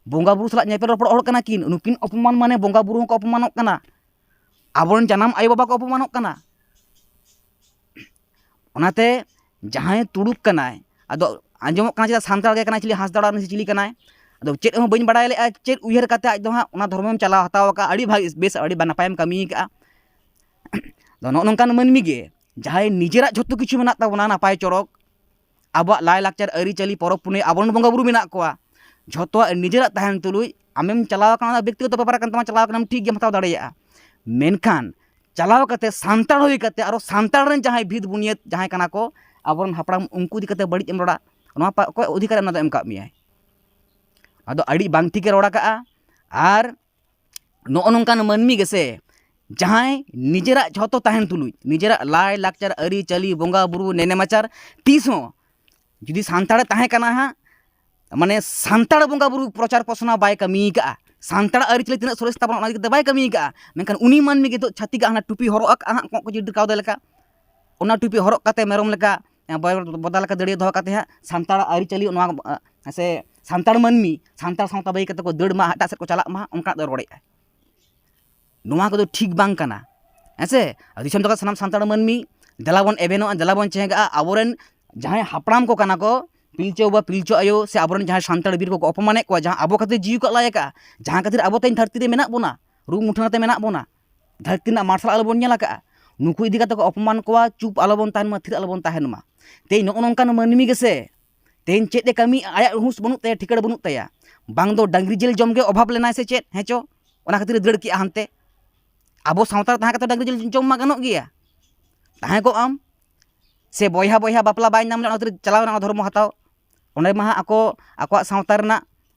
ᱵᱚᱸᱜᱟ ᱵᱩᱨᱩ ᱥᱟᱞᱟᱜ ᱧᱮᱯᱮᱞ ᱨᱚᱯᱚᱲ ᱦᱚᱲ ᱠᱟᱱᱟ ᱠᱤᱱ, ᱱᱩᱠᱤᱱ ᱚᱯᱚᱢᱟᱱ ᱢᱟᱱᱮ ᱵᱚᱸᱜᱟ ᱵᱩᱨᱩ ᱦᱚᱸᱠᱚ ᱚᱯᱚᱢᱟᱱᱚᱜ ᱠᱟᱱᱟ, ᱟᱵᱚᱨᱮᱱ ᱡᱟᱱᱟᱢ ᱟᱭᱳᱼᱵᱟᱵᱟ ᱠᱚ ᱚᱯᱚᱢᱟᱱᱚᱜ ᱠᱟᱱᱟ᱾ ᱚᱱᱟᱛᱮ ᱡᱟᱦᱟᱸᱭ ᱛᱩᱲᱩᱠ ᱠᱟᱱᱟᱭ, ᱟᱫᱚ ᱟᱸᱡᱚᱢᱚᱜ ᱠᱟᱱᱟ ᱪᱮᱫᱟᱜ ᱥᱟᱱᱛᱟᱲ ᱜᱮ ᱠᱟᱱᱟᱭ, ᱪᱤᱞᱤ ᱦᱟᱸᱥᱫᱟ ᱚᱲᱟᱜ ᱨᱮᱱ ᱥᱮ ᱪᱤᱞᱤ ᱠᱟᱱᱟᱭ, ᱟᱫᱚ ᱪᱮᱫ ᱦᱚᱸ ᱵᱟᱹᱧ ᱵᱟᱲᱟᱭ ᱞᱮᱫᱼᱟ᱾ ᱪᱮᱫ ᱩᱭᱦᱟᱹᱨ ᱠᱟᱛᱮ ᱟᱡ ᱫᱚ ᱦᱟᱸᱜ ᱚᱱᱟ ᱫᱷᱚᱨᱢᱚᱢ ᱪᱟᱞᱟᱣ ᱦᱟᱛᱟᱣ ᱟᱠᱟᱫᱼᱟ, ᱟᱹᱰᱤ ᱵᱷᱟᱜᱤ, ᱵᱮᱥ, ᱟᱹᱰᱤ ᱱᱟᱯᱟᱭᱮᱢ ᱠᱟᱹᱢᱤ ᱟᱠᱟᱫᱼᱟ᱾ ᱟᱫᱚ ᱱᱚᱜᱼᱚ ᱱᱚᱝᱠᱟᱱ ᱢᱟᱹᱱᱢᱤ ᱜᱮ ᱡᱟᱦᱟᱸᱭ ᱱᱤᱡᱮᱨᱟᱜ ᱡᱷᱚᱛᱚ ᱠᱤᱪᱷᱩ ᱢᱮᱱᱟᱜ ᱛᱟᱵᱚᱱᱟ ᱱᱟᱯᱟᱭ ᱪᱚᱨᱚᱠ, ᱟᱵᱚᱣᱟᱜ ᱞᱟᱭᱼᱞᱟᱠᱪᱟᱨ, ᱟᱹᱨᱤᱪᱟᱹᱞᱤ, ᱯᱚᱨᱚᱵᱽ ᱯᱩᱱᱟᱹᱭ, ᱟᱵᱚᱨᱮᱱ ᱵᱚᱸᱜᱟ ᱵᱩᱨᱩ ᱢᱮᱱᱟᱜ ᱠᱚᱣᱟ, ᱡᱷᱚᱛᱚᱣᱟᱜ ᱱᱤᱡᱮᱨᱟᱜ ᱛᱟᱦᱮᱱ ᱛᱩᱞᱩᱡ ᱟᱢᱮᱢ ᱪᱟᱞᱟᱣ ᱟᱠᱟᱱᱟ, ᱚᱱᱟ ᱵᱮᱠᱛᱤᱜᱚᱛᱚ ᱵᱮᱯᱟᱨ ᱠᱟᱱ ᱛᱟᱢᱟ, ᱪᱟᱞᱟᱣ ᱟᱠᱟᱱᱟᱢ, ᱴᱷᱤᱠ ᱜᱮᱭᱟᱢ, ᱦᱟᱛᱟᱣ ᱫᱟᱲᱮᱭᱟᱜᱼᱟ᱾ ᱢᱮᱱᱠᱷᱟᱱ ᱪᱟᱞᱟᱣ ᱠᱟᱛᱮ ᱥᱟᱱᱛᱟᱲ ᱦᱩᱭ ᱠᱟᱛᱮ ᱟᱨᱚ ᱥᱟᱱᱛᱟᱲ ᱨᱮᱱ ᱡᱟᱦᱟᱸᱭ ᱵᱷᱤᱛ ᱵᱩᱱᱤᱭᱟᱹᱫ ᱡᱟᱦᱟᱸᱭ ᱠᱟᱱᱟ ᱠᱚ, ᱟᱵᱚᱨᱮᱱ ᱦᱟᱯᱲᱟᱢ, ᱩᱱᱠᱩ ᱤᱫᱤ ᱠᱟᱛᱮ ᱵᱟᱹᱲᱤᱡ ᱮᱢ ᱨᱚᱲᱟ, ᱱᱚᱣᱟ ᱯᱟ-, ᱚᱠᱚᱭ ᱚᱫᱷᱤᱠᱟᱨ ᱚᱱᱟ ᱫᱚ ᱮᱢ ᱠᱟᱜ ᱢᱮᱭᱟᱭ? ᱱᱚᱣᱟ ᱫᱚ ᱟᱹᱰᱤ ᱵᱟᱝ ᱴᱷᱤᱠᱮ ᱨᱚᱲ ᱟᱠᱟᱜᱼᱟ᱾ ᱟᱨ ᱱᱚᱜᱼᱚ ᱱᱚᱝᱠᱟᱱ ᱢᱟᱹᱱᱢᱤ ᱜᱮᱥᱮ, ᱡᱟᱦᱟᱸᱭ ᱱᱤᱡᱮᱨᱟᱜ ᱡᱷᱚᱛᱚ ᱛᱟᱦᱮᱱ ᱛᱩᱞᱩᱡ, ᱱᱤᱡᱮᱨᱟᱜ ᱞᱟᱭ ᱞᱟᱠᱪᱟᱨ, ᱟᱹᱨᱤᱪᱟᱹᱞᱤ, ᱵᱚᱸᱜᱟ ᱵᱩᱨᱩ, ᱱᱮᱱᱮᱢᱟᱪᱟᱨ, ᱛᱤᱥ ᱦᱚᱸ ᱡᱩᱫᱤ ᱥᱟᱱᱛᱟᱲᱮ ᱛᱟᱦᱮᱸ ᱠᱟᱱᱟ ᱦᱟᱸᱜ, ᱢᱟᱱᱮ ᱥᱟᱱᱛᱟᱲ ᱵᱚᱸᱜᱟ ᱵᱩᱨᱩ ᱯᱨᱚᱪᱟᱨ ᱯᱨᱚᱥᱱᱟ ᱵᱟᱭ ᱠᱟᱹᱢᱤ ᱠᱟᱜᱼᱟ, ᱥᱟᱱᱛᱟᱲ ᱟᱹᱨᱤᱪᱟᱹᱞᱤ ᱛᱤᱱᱟᱹᱜ ᱥᱚᱨᱮᱥ ᱛᱟᱵᱚᱱᱟ ᱚᱱᱟ ᱤᱫᱤ ᱠᱟᱛᱮ ᱵᱟᱭ ᱠᱟᱹᱢᱤ ᱠᱟᱜᱼᱟ᱾ ᱢᱮᱱᱠᱷᱟᱱ ᱩᱱᱤ ᱢᱟᱹᱱᱢᱤ ᱜᱮ ᱱᱤᱛᱚᱜ ᱪᱷᱟᱹᱛᱤᱠᱟᱜ ᱦᱟᱱᱟ ᱴᱩᱯᱤ ᱦᱚᱨᱚᱜ ᱟᱠᱟᱜᱼᱟ ᱦᱟᱸᱜ, ᱠᱚᱸᱜ ᱠᱚ ᱡᱤᱰᱤᱨ ᱠᱟᱣ ᱫᱟᱭ ᱞᱮᱠᱟ, ᱚᱱᱟ ᱴᱩᱯᱤ ᱦᱚᱨᱚᱜ ᱠᱟᱛᱮ ᱢᱮᱨᱚᱢ ᱞᱮᱠᱟ, ᱮ, ᱵᱚ-, ᱵᱚᱫᱟ ᱞᱮᱠᱟ ᱫᱟᱹᱲᱤᱭᱟᱹ ᱫᱚᱦᱚ ᱠᱟᱛᱮ ᱦᱟᱸᱜ ᱥᱟᱱᱛᱟᱲ ᱟᱹᱨᱤᱪᱟᱹᱞᱤ ᱱᱚᱣᱟ, ᱮ, ᱥᱮ ᱥᱟᱱᱛᱟᱲ ᱢᱟᱹᱱᱢᱤ ᱥᱟᱱᱛᱟᱲ ᱥᱟᱶᱛᱟ ᱵᱟᱹᱜᱤ ᱠᱟᱛᱮ ᱠᱚ ᱫᱟᱹᱲ ᱢᱟ, ᱮᱴᱟᱜ ᱥᱮᱫ ᱠᱚ ᱪᱟᱞᱟᱜ ᱢᱟ, ᱚᱱᱠᱟᱱᱟᱜ ᱫᱚ ᱨᱚᱲᱮᱫᱼᱟᱭ᱾ ᱱᱚᱣᱟ ᱠᱚᱫᱚ ᱴᱷᱤᱠ ᱵᱟᱝ ᱠᱟᱱᱟ᱾ ᱦᱮᱸ ᱥᱮ? ᱟᱨ ᱫᱤᱥᱚᱢ ᱡᱟᱠᱟᱛ ᱥᱟᱱᱟᱢ ᱥᱟᱱᱛᱟᱲ ᱢᱟᱹᱱᱢᱤ ᱫᱮᱞᱟ ᱵᱚᱱ ᱮᱵᱷᱮᱱᱚᱜᱼᱟ, ᱫᱮᱞᱟ ᱵᱚᱱ ᱪᱮᱸᱜᱷᱟᱜᱼᱟ᱾ ᱟᱵᱚᱨᱮᱱ ᱡᱟᱦᱟᱸᱭ ᱦᱟᱯᱲᱟᱢ ᱠᱚ ᱠᱟᱱᱟ ᱠᱚ, ᱯᱤᱞᱪᱩ ᱵᱟᱵᱟ, ᱯᱤᱞᱪᱩ ᱟᱭᱳ, ᱥᱮ ᱟᱵᱚᱨᱮᱱ ᱡᱟᱦᱟᱸᱭ ᱥᱟᱱᱛᱟᱲ ᱵᱤᱨ ᱠᱚᱠᱚ ᱚᱯᱚᱢᱟᱱᱮᱫ ᱠᱚᱣᱟ, ᱡᱟᱦᱟᱸ ᱟᱵᱚ ᱠᱷᱟᱹᱛᱤᱨ ᱡᱤᱣᱤ ᱠᱚ ᱟᱞᱟᱭ ᱟᱠᱟᱫᱼᱟ, ᱡᱟᱦᱟᱸ ᱠᱷᱟᱹᱛᱤᱨ ᱟᱵᱚ ᱛᱮᱦᱮᱧ ᱫᱷᱟᱹᱨᱛᱤ ᱨᱮ ᱢᱮᱱᱟᱜ ᱵᱚᱱᱟ, ᱨᱩᱯ ᱢᱩᱴᱷᱟᱹᱱ ᱟᱛᱮ ᱢᱮᱱᱟᱜ ᱵᱚᱱᱟ, ᱫᱷᱟᱹᱨᱛᱤ ᱨᱮᱱᱟᱜ ᱢᱟᱨᱥᱟᱞ ᱟᱞᱚ ᱵᱚᱱ ᱧᱮᱞ ᱟᱠᱟᱫᱼᱟ, ᱱᱩᱠᱩ ᱤᱫᱤ ᱠᱟᱛᱮ ᱠᱚ ᱚᱯᱚᱢᱟᱱ ᱠᱚᱣᱟ, ᱪᱩᱯ ᱟᱞᱚ ᱵᱚᱱ ᱛᱟᱦᱮᱱ ᱢᱟ, ᱛᱷᱤᱨ ᱟᱞᱚ ᱵᱚᱱ ᱛᱟᱦᱮᱱ ᱢᱟ᱾ ᱛᱮᱦᱮᱧ ᱱᱚᱜᱼᱚ ᱱᱚᱝᱠᱟᱱ ᱢᱟᱹᱱᱢᱤ ᱜᱮᱥᱮ, ᱛᱮᱦᱮᱧ ᱪᱮᱫ ᱮ ᱠᱟᱹᱢᱤ, ᱟᱭᱟᱜ ᱦᱩᱸᱥ ᱵᱟᱹᱱᱩᱜ ᱛᱟᱭᱟ, ᱴᱷᱤᱠᱟᱹᱬ ᱵᱟᱹᱱᱩᱜ ᱛᱟᱭᱟ᱾ ᱵᱟᱝ ᱫᱚ ᱰᱟᱝᱨᱤ ᱡᱤᱞ ᱡᱚᱢ ᱜᱮ ᱚᱵᱷᱟᱵᱽ ᱞᱮᱱᱟᱭ ᱥᱮ ᱪᱮᱫ, ᱦᱮᱸ ᱪᱚ? ᱚᱱᱟ ᱠᱷᱟᱹᱛᱤᱨ ᱮ ᱫᱟᱹᱲ ᱠᱮᱜᱼᱟ ᱦᱟᱱᱛᱮ᱾ ᱟᱵᱚ ᱥᱟᱶᱛᱟ ᱨᱮ ᱛᱟᱦᱮᱸ ᱠᱟᱛᱮ ᱰᱟᱝᱨᱤ ᱡᱤᱞ ᱡᱚᱢ ᱢᱟ ᱜᱟᱱᱚᱜ ᱜᱮᱭᱟ, ᱛᱟᱦᱮᱸ ᱠᱚᱜ ᱟᱢ᱾ ᱥᱮ ᱵᱚᱭᱦᱟ ᱵᱚᱭᱦᱟ ᱵᱟᱯᱞᱟ ᱵᱟᱭ ᱧᱟᱢ ᱞᱮᱫ, ᱚᱱᱟ ᱠᱷᱟᱹᱛᱤᱨ ᱪᱟᱞᱟᱣ ᱮᱱᱟ ᱚᱱᱟ ᱫᱷᱚᱨᱢᱚ ᱦᱟᱛᱟᱣ᱾ ᱚᱸᱰᱮ ᱢᱟ ᱦᱟᱸᱜ ᱟᱠᱚ ᱟᱠᱚᱣᱟᱜ ᱥᱟᱶᱛᱟ ᱨᱮᱱᱟᱜ,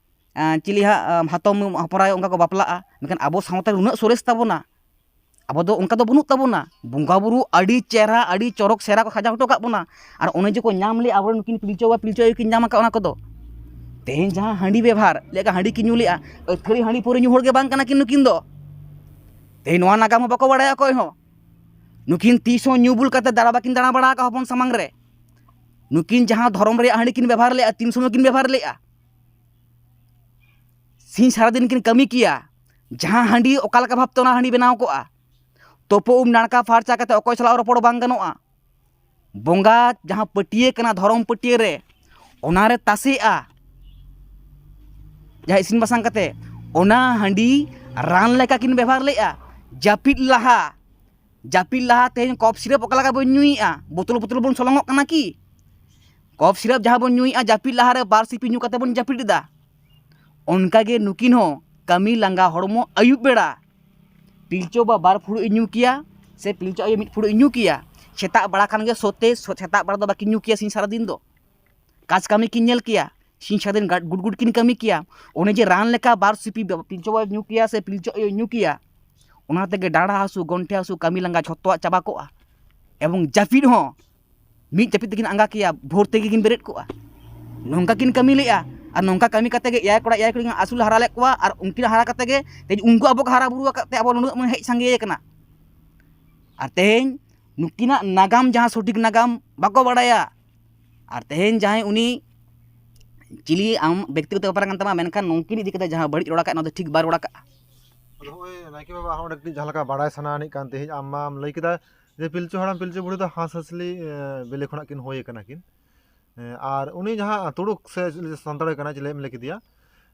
ᱟᱸ, ᱪᱤᱞᱤ ᱦᱟᱸᱜ, ᱟᱸ, ᱦᱟᱛᱚᱢ ᱦᱚᱯᱚᱱ ᱟᱭᱳ ᱚᱱᱠᱟ ᱠᱚ ᱵᱟᱯᱞᱟᱜᱼᱟ᱾ ᱢᱮᱱᱠᱷᱟᱱ ᱟᱵᱚ ᱥᱟᱶᱛᱟ ᱨᱮ ᱩᱱᱟᱹᱜ ᱥᱚᱨᱮᱥ ᱛᱟᱵᱚᱱᱟ, ᱟᱵᱚ ᱫᱚ ᱚᱱᱠᱟ ᱫᱚ ᱵᱟᱹᱱᱩᱜ ᱛᱟᱵᱚᱱᱟ᱾ ᱵᱚᱸᱜᱟ ᱵᱩᱨᱩ ᱟᱹᱰᱤ ᱪᱮᱦᱨᱟ, ᱟᱹᱰᱤ ᱪᱚᱨᱚᱠ ᱥᱮᱨᱟ ᱠᱚ ᱥᱟᱡᱟᱣ ᱦᱚᱴᱚ ᱠᱟᱜ ᱵᱚᱱᱟ᱾ ᱟᱨ ᱚᱱᱮ ᱡᱮ ᱠᱚ ᱧᱟᱢ ᱞᱮᱜᱼᱟ, ᱟᱵᱚᱨᱮᱱ ᱱᱩᱠᱤᱱ ᱯᱤᱞᱪᱩ ᱵᱟᱵᱟ, ᱯᱤᱞᱪᱩ ᱟᱭᱳ ᱠᱤᱱ ᱧᱟᱢ ᱟᱠᱟᱫ ᱚᱱᱟ ᱠᱚᱫᱚ᱾ ᱛᱮᱦᱮᱧ ᱡᱟᱦᱟᱸ ᱦᱟᱺᱰᱤ ᱵᱮᱵᱷᱟᱨ, ᱞᱮᱠᱟ ᱦᱟᱺᱰᱤ ᱠᱤᱱ ᱧᱩ ᱞᱮᱜᱼᱟ, ᱟᱹᱛᱷᱟᱹᱲᱤ ᱦᱟᱺᱰᱤ ᱯᱟᱹᱣᱨᱟᱹ ᱧᱩ ᱦᱚᱲ ᱜᱮ ᱵᱟᱝ ᱠᱟᱱᱟ ᱠᱤᱱ ᱱᱩᱠᱤᱱ ᱫᱚ᱾ ᱛᱮᱦᱮᱧ ᱱᱚᱣᱟ ᱱᱟᱜᱟᱢ ᱦᱚᱸ ᱵᱟᱠᱚ ᱵᱟᱲᱟᱭᱟ ᱚᱠᱚᱭ ᱦᱚᱸ᱾ ᱱᱩᱠᱤᱱ ᱛᱤᱥ ᱦᱚᱸ ᱧᱩ ᱵᱩᱞ ᱠᱟᱛᱮ ᱫᱟᱬᱟ ᱵᱟᱠᱤᱱ ᱫᱟᱬᱟ ᱵᱟᱲᱟ ᱟᱠᱟᱫ ᱦᱚᱯᱚᱱ ᱥᱟᱢᱟᱝ ᱨᱮ᱾ ᱱᱩᱠᱤᱱ ᱡᱟᱦᱟᱸ ᱫᱷᱚᱨᱚᱢ ᱨᱮᱭᱟᱜ ᱦᱟᱺᱰᱤ ᱠᱤᱱ ᱵᱮᱵᱷᱟᱨ ᱞᱮᱜᱼᱟ, ᱛᱤᱱ ᱥᱚᱢᱚᱭ ᱠᱤᱱ ᱵᱮᱵᱷᱟᱨ ᱞᱮᱜᱼᱟ? ᱥᱤᱧ ᱥᱟᱨᱟᱫᱤᱱ ᱠᱤᱱ ᱠᱟᱹᱢᱤ ᱠᱮᱭᱟ, ᱡᱟᱦᱟᱸ ᱦᱟᱺᱰᱤ ᱚᱠᱟ ᱞᱮᱠᱟ ᱵᱷᱟᱵᱽᱛᱮ ᱚᱱᱟ ᱦᱟᱺᱰᱤ ᱵᱮᱱᱟᱣ ᱠᱚᱜᱼᱟ, ᱛᱳᱯᱳ ᱩᱢ ᱱᱟᱲᱠᱟ ᱯᱷᱟᱨᱪᱟ ᱠᱟᱛᱮ ᱚᱠᱚᱭ ᱥᱟᱞᱟᱜ ᱨᱚᱯᱚᱲ ᱵᱟᱝ ᱜᱟᱱᱚᱜᱼᱟ᱾ ᱵᱚᱸᱜᱟ ᱡᱟᱦᱟᱸ ᱯᱟᱹᱴᱭᱟᱹ ᱠᱟᱱᱟ, ᱫᱷᱚᱨᱚᱢ ᱯᱟᱹᱴᱭᱟᱹ ᱨᱮ, ᱚᱱᱟᱨᱮ ᱛᱟᱥᱮᱜᱼᱟ᱾ ᱡᱟᱦᱟᱸ ᱤᱥᱤᱱ ᱵᱟᱥᱟᱝ ᱠᱟᱛᱮ, ᱚᱱᱟ ᱦᱟᱺᱰᱤ ᱨᱟᱱ ᱞᱮᱠᱟ ᱠᱤᱱ ᱵᱮᱵᱷᱟᱨ ᱞᱮᱜᱼᱟ᱾ ᱡᱟᱹᱯᱤᱫ ᱞᱟᱦᱟ, ᱡᱟᱹᱯᱤᱫ ᱞᱟᱦᱟ ᱛᱮᱦᱮᱧ ᱠᱚᱯᱷ ᱥᱤᱨᱟᱯ ᱚᱠᱟ ᱞᱮᱠᱟ ᱵᱚᱱ ᱧᱩᱭᱮᱫᱼᱟ? ᱵᱳᱛᱚᱞ ᱵᱳᱛᱚᱞ ᱵᱚᱱ ᱥᱚᱞᱚᱝᱚᱜ ᱠᱟᱱᱟ ᱠᱤ? ᱠᱚᱯᱷ ᱥᱤᱨᱟᱯ ᱡᱟᱦᱟᱸ ᱵᱚᱱ ᱧᱩᱭᱮᱫᱼᱟ, ᱡᱟᱹᱯᱤᱫ ᱞᱟᱦᱟᱨᱮ ᱵᱟᱨ ᱥᱤᱯᱤ ᱧᱩ ᱠᱟᱛᱮ ᱵᱚᱱ ᱡᱟᱹᱯᱤᱫ ᱮᱫᱟ᱾ ᱚᱱᱠᱟᱜᱮ ᱱᱩᱠᱤᱱ ᱦᱚᱸ ᱠᱟᱹᱢᱤ ᱞᱟᱸᱜᱟ ᱦᱚᱲᱢᱚ ᱟᱹᱭᱩᱵ ᱵᱮᱲᱟ ᱯᱤᱞᱪᱩ ᱵᱟᱵᱟ ᱵᱟᱨ ᱯᱷᱩᱲᱩᱜ ᱮ ᱧᱩ ᱠᱮᱭᱟ, ᱥᱮ ᱯᱤᱞᱪᱩ ᱟᱭᱳ ᱢᱤᱫ ᱯᱷᱩᱲᱩᱜ ᱮ ᱧᱩ ᱠᱮᱭᱟ᱾ ᱥᱮᱛᱟᱜ ᱵᱮᱲᱟ ᱠᱷᱟᱱ ᱜᱮ ᱥᱚᱛᱮ ᱥᱚ- ᱥᱮᱛᱟᱜ ᱵᱮᱲᱟ ᱫᱚ ᱵᱟᱹᱠᱤᱱ ᱧᱩ ᱠᱮᱭᱟ ᱥᱤᱧ ᱥᱟᱨᱟᱫᱤᱱ ᱫᱚ᱾ ᱠᱟᱡᱽ ᱠᱟᱹᱢᱤ ᱠᱤᱱ ᱧᱮᱞ ᱠᱮᱭᱟ, ᱥᱤᱧ ᱥᱟᱨᱟᱫᱤᱱ ᱜᱟᱰ- ᱜᱩᱰ ᱜᱩᱰ ᱠᱤᱱ ᱠᱟᱹᱢᱤ ᱠᱮᱭᱟ᱾ ᱚᱱᱮ ᱡᱮ ᱨᱟᱱ ᱞᱮᱠᱟ ᱵᱟᱨ ᱥᱤᱯᱤ ᱵᱟ- ᱯᱤᱞᱪᱩ ᱵᱟᱵᱟ ᱧᱩ ᱠᱮᱭᱟ ᱥᱮ ᱯᱤᱞᱪᱩ ᱟᱭᱳ ᱧᱩ ᱠᱮᱭᱟ, ᱚᱱᱟ ᱛᱮᱜᱮ ᱰᱟᱸᱰᱟ ᱦᱟᱹᱥᱩ, ᱜᱚᱱᱴᱷᱮ ᱦᱟᱹᱥᱩ, ᱠᱟᱹᱢᱤ ᱞᱟᱸᱜᱟ ᱡᱷᱚᱛᱚᱣᱟᱜ ᱪᱟᱵᱟ ᱠᱚᱜᱼᱟ᱾ ᱮᱵᱚᱝ ᱡᱟᱹᱯᱤᱫ ᱦᱚᱸ ᱢᱤᱫ ᱡᱟᱹᱯᱤᱫ ᱛᱮᱠᱤᱱ ᱟᱸᱜᱟ ᱠᱮᱭᱟ, ᱵᱷᱳᱨ ᱛᱮᱜᱮ ᱠᱤᱱ ᱵᱮᱨᱮᱫ ᱠᱚᱜᱼᱟ᱾ ᱱᱚᱝᱠᱟ ᱠᱤᱱ ᱠᱟᱹᱢᱤ ᱞᱮᱜᱼᱟ᱾ ᱟᱨ ᱱᱚᱝᱠᱟ ᱠᱟᱹᱢᱤ ᱠᱟᱛᱮ ᱜᱮ ᱮᱭᱟᱭ ᱠᱚᱲᱟ ᱮᱭᱟᱭ ᱠᱩᱲᱤ ᱠᱤᱱ ᱟᱹᱥᱩᱞ ᱦᱟᱨᱟ ᱞᱮᱫ ᱠᱚᱣᱟ᱾ ᱟᱨ ᱩᱱᱠᱤᱱ ᱦᱟᱨᱟ ᱠᱟᱛᱮ ᱜᱮ ᱛᱮᱦᱮᱧ ᱩᱱᱠᱩ ᱟᱵᱚ ᱠᱚ ᱦᱟᱨᱟ ᱵᱩᱨᱩ ᱟᱠᱟᱫ ᱛᱮ ᱟᱵᱚ ᱱᱩᱱᱟᱹᱜ ᱵᱚᱱ ᱦᱮᱡ ᱥᱟᱸᱜᱮ ᱟᱠᱟᱱᱟ᱾ ᱟᱨ ᱛᱮᱦᱮᱧ ᱱᱩᱠᱤᱱᱟᱜ ᱱᱟᱜᱟᱢ, ᱡᱟᱦᱟᱸ ᱥᱚᱴᱷᱤᱠ ᱱᱟᱜᱟᱢ ᱵᱟᱠᱚ ᱵᱟᱲᱟᱭᱟ᱾ ᱟᱨ ᱛᱮᱦᱮᱧ ᱡᱟᱦᱟᱸᱭ ᱩᱱᱤ ᱪᱤᱞᱤ ᱟᱢ ᱵᱮᱠᱛᱤᱜᱚᱛᱚ ᱵᱮᱯᱟᱨ ᱠᱟᱱ ᱛᱟᱢᱟ, ᱢᱮᱱᱠᱷᱟᱱ ᱱᱩᱠᱤᱱ ᱤᱫᱤ ᱠᱟᱛᱮ ᱡᱟᱦᱟᱸ ᱵᱟᱹᱲᱤᱡ ᱨᱚᱲ ᱟᱠᱟᱫ, ᱱᱚᱣᱟ ᱫᱚ ᱴᱷᱤᱠ ᱵᱟᱭ ᱨᱚᱲ ᱟᱠᱟᱫᱼᱟ᱾ ᱟᱫᱚ ᱦᱚᱸᱜᱼᱚᱭ ᱱᱟᱭᱠᱮ ᱵᱟᱵᱟ, ᱟᱨᱦᱚᱸ ᱚᱸᱰᱮ ᱠᱟᱹᱴᱤᱡ ᱡᱟᱦᱟᱸ ᱞᱮᱠᱟ ᱵᱟᱲᱟᱭ ᱥᱟᱱᱟ ᱟᱹᱱᱤᱡ ᱠᱟᱱ ᱛᱮᱦᱮᱧ, ᱟᱢ ᱢᱟᱢ ᱞᱟᱹᱭ ᱠᱮᱫᱟ ᱡᱮ ᱯᱤᱞᱪᱩ ᱦᱟᱲᱟᱢ ᱯᱤᱞᱪᱩ ᱵᱩᱲᱦᱤ ᱫᱚ ᱦᱟᱸᱥ ᱦᱟᱸᱥᱞᱤ, ᱮ, ᱵᱤᱞᱤ ᱠᱷᱚᱱᱟᱜ ᱠᱤᱱ ᱦᱩᱭ ᱟᱠᱟᱱᱟ ᱠᱤᱱ᱾ ᱮ, ᱟᱨ ᱩᱱᱤ ᱡᱟᱦᱟᱸ ᱛᱩᱲᱩᱠ ᱥᱮ ᱪᱤᱞᱤ ᱥᱟᱱᱛᱟᱲ ᱠᱟᱱᱟᱭ, ᱪᱤᱞᱤ ᱮᱢ ᱞᱟᱹᱭ ᱠᱮᱫᱮᱭᱟ,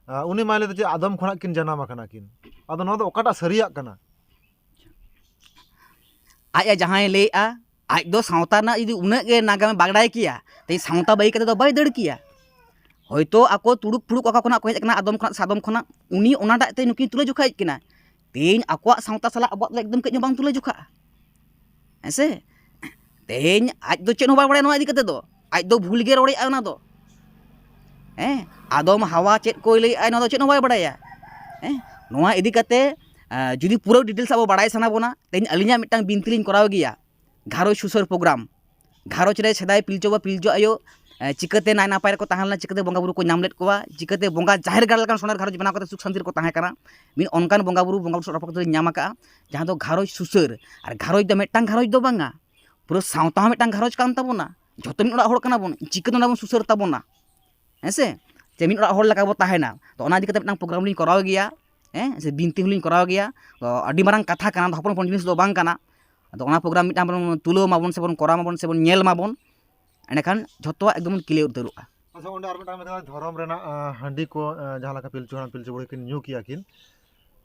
ᱟ, ᱩᱱᱤ ᱢᱟᱭ ᱞᱟᱹᱭ ᱫᱟ ᱡᱮ ᱟᱫᱚᱢ ᱠᱷᱚᱱᱟᱜ ᱠᱤᱱ ᱡᱟᱱᱟᱢ ᱟᱠᱟᱱᱟ ᱠᱤᱱ᱾ ᱟᱫᱚ ᱱᱚᱣᱟ ᱫᱚ ᱚᱠᱟᱴᱟᱜ ᱥᱟᱹᱨᱤᱭᱟᱜ ᱠᱟᱱᱟ? ᱟᱡ ᱮ ᱡᱟᱦᱟᱸᱭ ᱞᱟᱹᱭᱮᱜᱼᱟ, ᱟᱡ ᱫᱚ ᱥᱟᱶᱛᱟ ᱨᱮᱱᱟᱜ ᱡᱩᱫᱤ ᱩᱱᱟᱹᱜ ᱜᱮ ᱱᱟᱜᱟᱢᱮ ᱵᱟᱰᱟᱭ ᱠᱮᱭᱟ, ᱛᱮᱦᱮᱧ ᱥᱟᱶᱛᱟ ᱵᱟᱹᱜᱤ ᱠᱟᱛᱮ ᱫᱚ ᱵᱟᱭ ᱫᱟᱹᱲ ᱠᱮᱭᱟ᱾ ᱦᱚᱭᱛᱳ ᱟᱠᱚ ᱛᱩᱲᱩᱠ ᱯᱷᱩᱲᱩᱠ ᱚᱠᱟ ᱠᱷᱚᱱᱟᱜ ᱠᱚ ᱦᱮᱡ ᱟᱠᱟᱱᱟ, ᱟᱫᱚᱢ ᱠᱷᱚᱱᱟᱜ ᱥᱟᱫᱚᱢ ᱠᱷᱚᱱᱟᱜ, ᱩᱱᱤ ᱚᱱᱟᱴᱟᱜ ᱛᱮ ᱱᱩᱠᱤᱱ ᱛᱩᱞᱟᱹ ᱡᱚᱠᱷᱟᱭᱮᱫ ᱠᱤᱱᱟ᱾ ᱛᱮᱦᱮᱧ ᱟᱠᱚᱣᱟᱜ ᱥᱟᱶᱛᱟ ᱥᱟᱞᱟᱜ ᱟᱵᱚᱣᱟᱜ ᱫᱚ ᱮᱠᱫᱚᱢ ᱠᱟᱹᱡ ᱦᱚᱸ ᱵᱟᱝ ᱛᱩᱞᱟᱹ ᱡᱚᱠᱷᱟᱜᱼᱟ᱾ ᱦᱮᱸ ᱥᱮ? ᱛᱮᱦᱮᱧ ᱟᱡ ᱫᱚ ᱪᱮᱫ ᱦᱚᱸ ᱵᱟᱭ ᱵᱟᱲᱟᱭᱟ ᱱᱚᱣᱟ ᱤᱫᱤ ᱠᱟᱛᱮ ᱫᱚ᱾ ᱟᱡ ᱫᱚ ᱵᱷᱩᱞ ᱜᱮ ᱨᱚᱲᱮᱫᱼᱟᱭ ᱚᱱᱟ ᱫᱚ᱾ ᱦᱮᱸ, ᱟᱫᱚᱢ ᱦᱟᱣᱟ ᱪᱮᱫ ᱠᱚᱭ ᱞᱟᱹᱭᱮᱫᱼᱟᱭ, ᱱᱚᱣᱟ ᱫᱚ ᱪᱮᱫ ᱦᱚᱸ ᱵᱟᱭ ᱵᱟᱲᱟᱭᱟ᱾ ᱦᱮᱸ, ᱱᱚᱣᱟ ᱤᱫᱤ ᱠᱟᱛᱮ, ᱟ, ᱡᱩᱫᱤ ᱯᱩᱨᱟᱹ details ᱟᱵᱚ ᱵᱟᱲᱟᱭ ᱥᱟᱱᱟ ᱵᱚᱱᱟ, ᱛᱮᱦᱮᱧ ᱟᱹᱞᱤᱧᱟᱜ ᱢᱤᱫᱴᱟᱝ ᱵᱤᱱᱛᱤ ᱞᱤᱧ ᱠᱚᱨᱟᱣ ᱜᱮᱭᱟ, ᱜᱷᱟᱨᱚᱸᱡᱽ ᱥᱩᱥᱟᱹᱨ program᱾ ᱜᱷᱟᱨᱚᱸᱡᱽ ᱨᱮ ᱥᱮᱫᱟᱭ ᱯᱤᱞᱪᱩ ᱵᱟᱵᱟ ᱯᱤᱞᱪᱩ ᱟᱭᱳ, ᱮ, ᱪᱤᱠᱟᱹᱛᱮ ᱱᱟᱭ ᱱᱟᱯᱟᱭ ᱨᱮᱠᱚ ᱛᱟᱦᱮᱸ ᱞᱮᱱᱟ, ᱪᱤᱠᱟᱹᱛᱮ ᱵᱚᱸᱜᱟ ᱵᱩᱨᱩ ᱠᱚ ᱧᱟᱢ ᱞᱮᱫ ᱠᱚᱣᱟ, ᱪᱤᱠᱟᱹᱛᱮ ᱵᱚᱸᱜᱟ ᱡᱟᱦᱮᱨ ᱜᱟᱲ ᱞᱮᱠᱟᱱ ᱥᱚᱱᱮᱨ ᱜᱷᱟᱨᱚᱸᱡᱽ ᱵᱮᱱᱟᱣ ᱠᱟᱛᱮ ᱥᱩᱠ ᱥᱟᱱᱛᱤ ᱨᱮᱠᱚ ᱛᱟᱦᱮᱸ ᱠᱟᱱᱟ, ᱢᱤᱫ ᱚᱱᱠᱟᱱ ᱵᱚᱸᱜᱟ ᱵᱩᱨᱩ, ᱵᱚᱸᱜᱟ ᱵᱩᱨᱩ ᱥᱚᱨᱚᱜ ᱯᱚᱠᱷᱚ ᱛᱮᱞᱤᱧ ᱧᱟᱢ ᱟᱠᱟᱫᱼᱟ, ᱡᱟᱦᱟᱸ ᱫᱚ ᱜᱷᱟᱨᱚᱸᱡᱽ ᱥᱩᱥᱟᱹᱨ᱾ ᱟᱨ ᱜᱷᱟᱨᱚᱸᱡᱽ ᱫᱚ ᱢᱤᱫᱴᱟᱝ ᱜᱷᱟᱨᱚᱸᱡᱽ ᱫᱚ ᱵᱟᱝᱟ, ᱯᱩᱨᱟᱹ ᱥᱟᱶᱛᱟ ᱦᱚᱸ ᱢᱤᱫᱴᱟᱝ ᱜᱷᱟᱨᱚᱸᱡᱽ ᱠᱟᱱ ᱛᱟᱵᱚᱱᱟ᱾ ᱡᱷᱚᱛᱚ ᱢᱤᱫ ᱚᱲᱟᱜ ᱦᱚᱲ ᱠᱟᱱᱟ ᱵᱚᱱ, ᱪᱤᱠᱟᱹᱛᱮ ᱚᱱᱟ ᱵᱚᱱ ᱥᱩᱥᱟᱹᱨ ᱛᱟᱵᱚᱱᱟ? ᱦᱮᱸ ᱥᱮ? ᱪᱮ ᱢᱤᱫ ᱚᱲᱟᱜ ᱦᱚᱲ ᱞᱮᱠᱟ ᱵᱚ ᱛᱟᱦᱮᱱᱟ? ᱛᱚ, ᱚᱱᱟ ᱤᱫᱤ ᱠᱟᱛᱮ ᱢᱤᱫᱴᱟᱝ program ᱞᱤᱧ ᱠᱚᱨᱟᱣ ᱜᱮᱭᱟ, ᱦᱮᱸ, ᱥᱮ ᱵᱤᱱᱛᱤ ᱦᱚᱸᱞᱤᱧ ᱠᱚᱨᱟᱣ ᱜᱮᱭᱟ᱾ ᱛᱚ, ᱟᱹᱰᱤ ᱢᱟᱨᱟᱝ ᱠᱟᱛᱷᱟ ᱠᱟᱱᱟ, ᱫᱚ ᱦᱚᱯᱚᱱ ᱦᱚᱯᱚᱱ ᱡᱤᱱᱤᱥ ᱫᱚ ᱵᱟᱝ ᱠᱟᱱᱟ᱾ ᱟᱫᱚ ᱚᱱᱟ program ᱢᱤᱫᱴᱟᱝ ᱵᱚᱱ ᱛᱩᱞᱟᱹᱣ ᱢᱟᱵᱚᱱ, ᱥᱮᱵᱚᱱ ᱠᱚᱨᱟᱣ ᱢᱟᱵᱚᱱ, ᱥᱮᱵᱚᱱ ᱧᱮᱞ ᱢᱟᱵᱚᱱ, ᱮᱸᱰᱮᱠᱷᱟᱱ ᱡᱷᱚᱛᱚᱣᱟᱜ ᱮᱠᱫᱚᱢ ᱵᱚᱱ clear ᱩᱛᱟᱹᱨᱚᱜᱼᱟ᱾ ᱟᱪᱪᱷᱟ, ᱚᱸᱰᱮ ᱟᱨ ᱢᱤᱫᱴᱟᱝ ᱢᱮᱱᱟᱜᱼᱟ, ᱫᱷᱚᱨᱚᱢ ᱨᱮᱱᱟᱜ, ᱟᱸ, ᱦᱟᱺᱰᱤ ᱠᱚ, ᱟᱸ, ᱡᱟᱦᱟᱸ ᱞᱮᱠᱟ ᱯᱤᱞᱪᱩ ᱦᱟᱲᱟᱢ ᱯᱤᱞᱪᱩ ᱵᱩᱲᱦᱤ ᱠᱤᱱ ᱧᱩ ᱠᱮᱭᱟ ᱠᱤᱱ,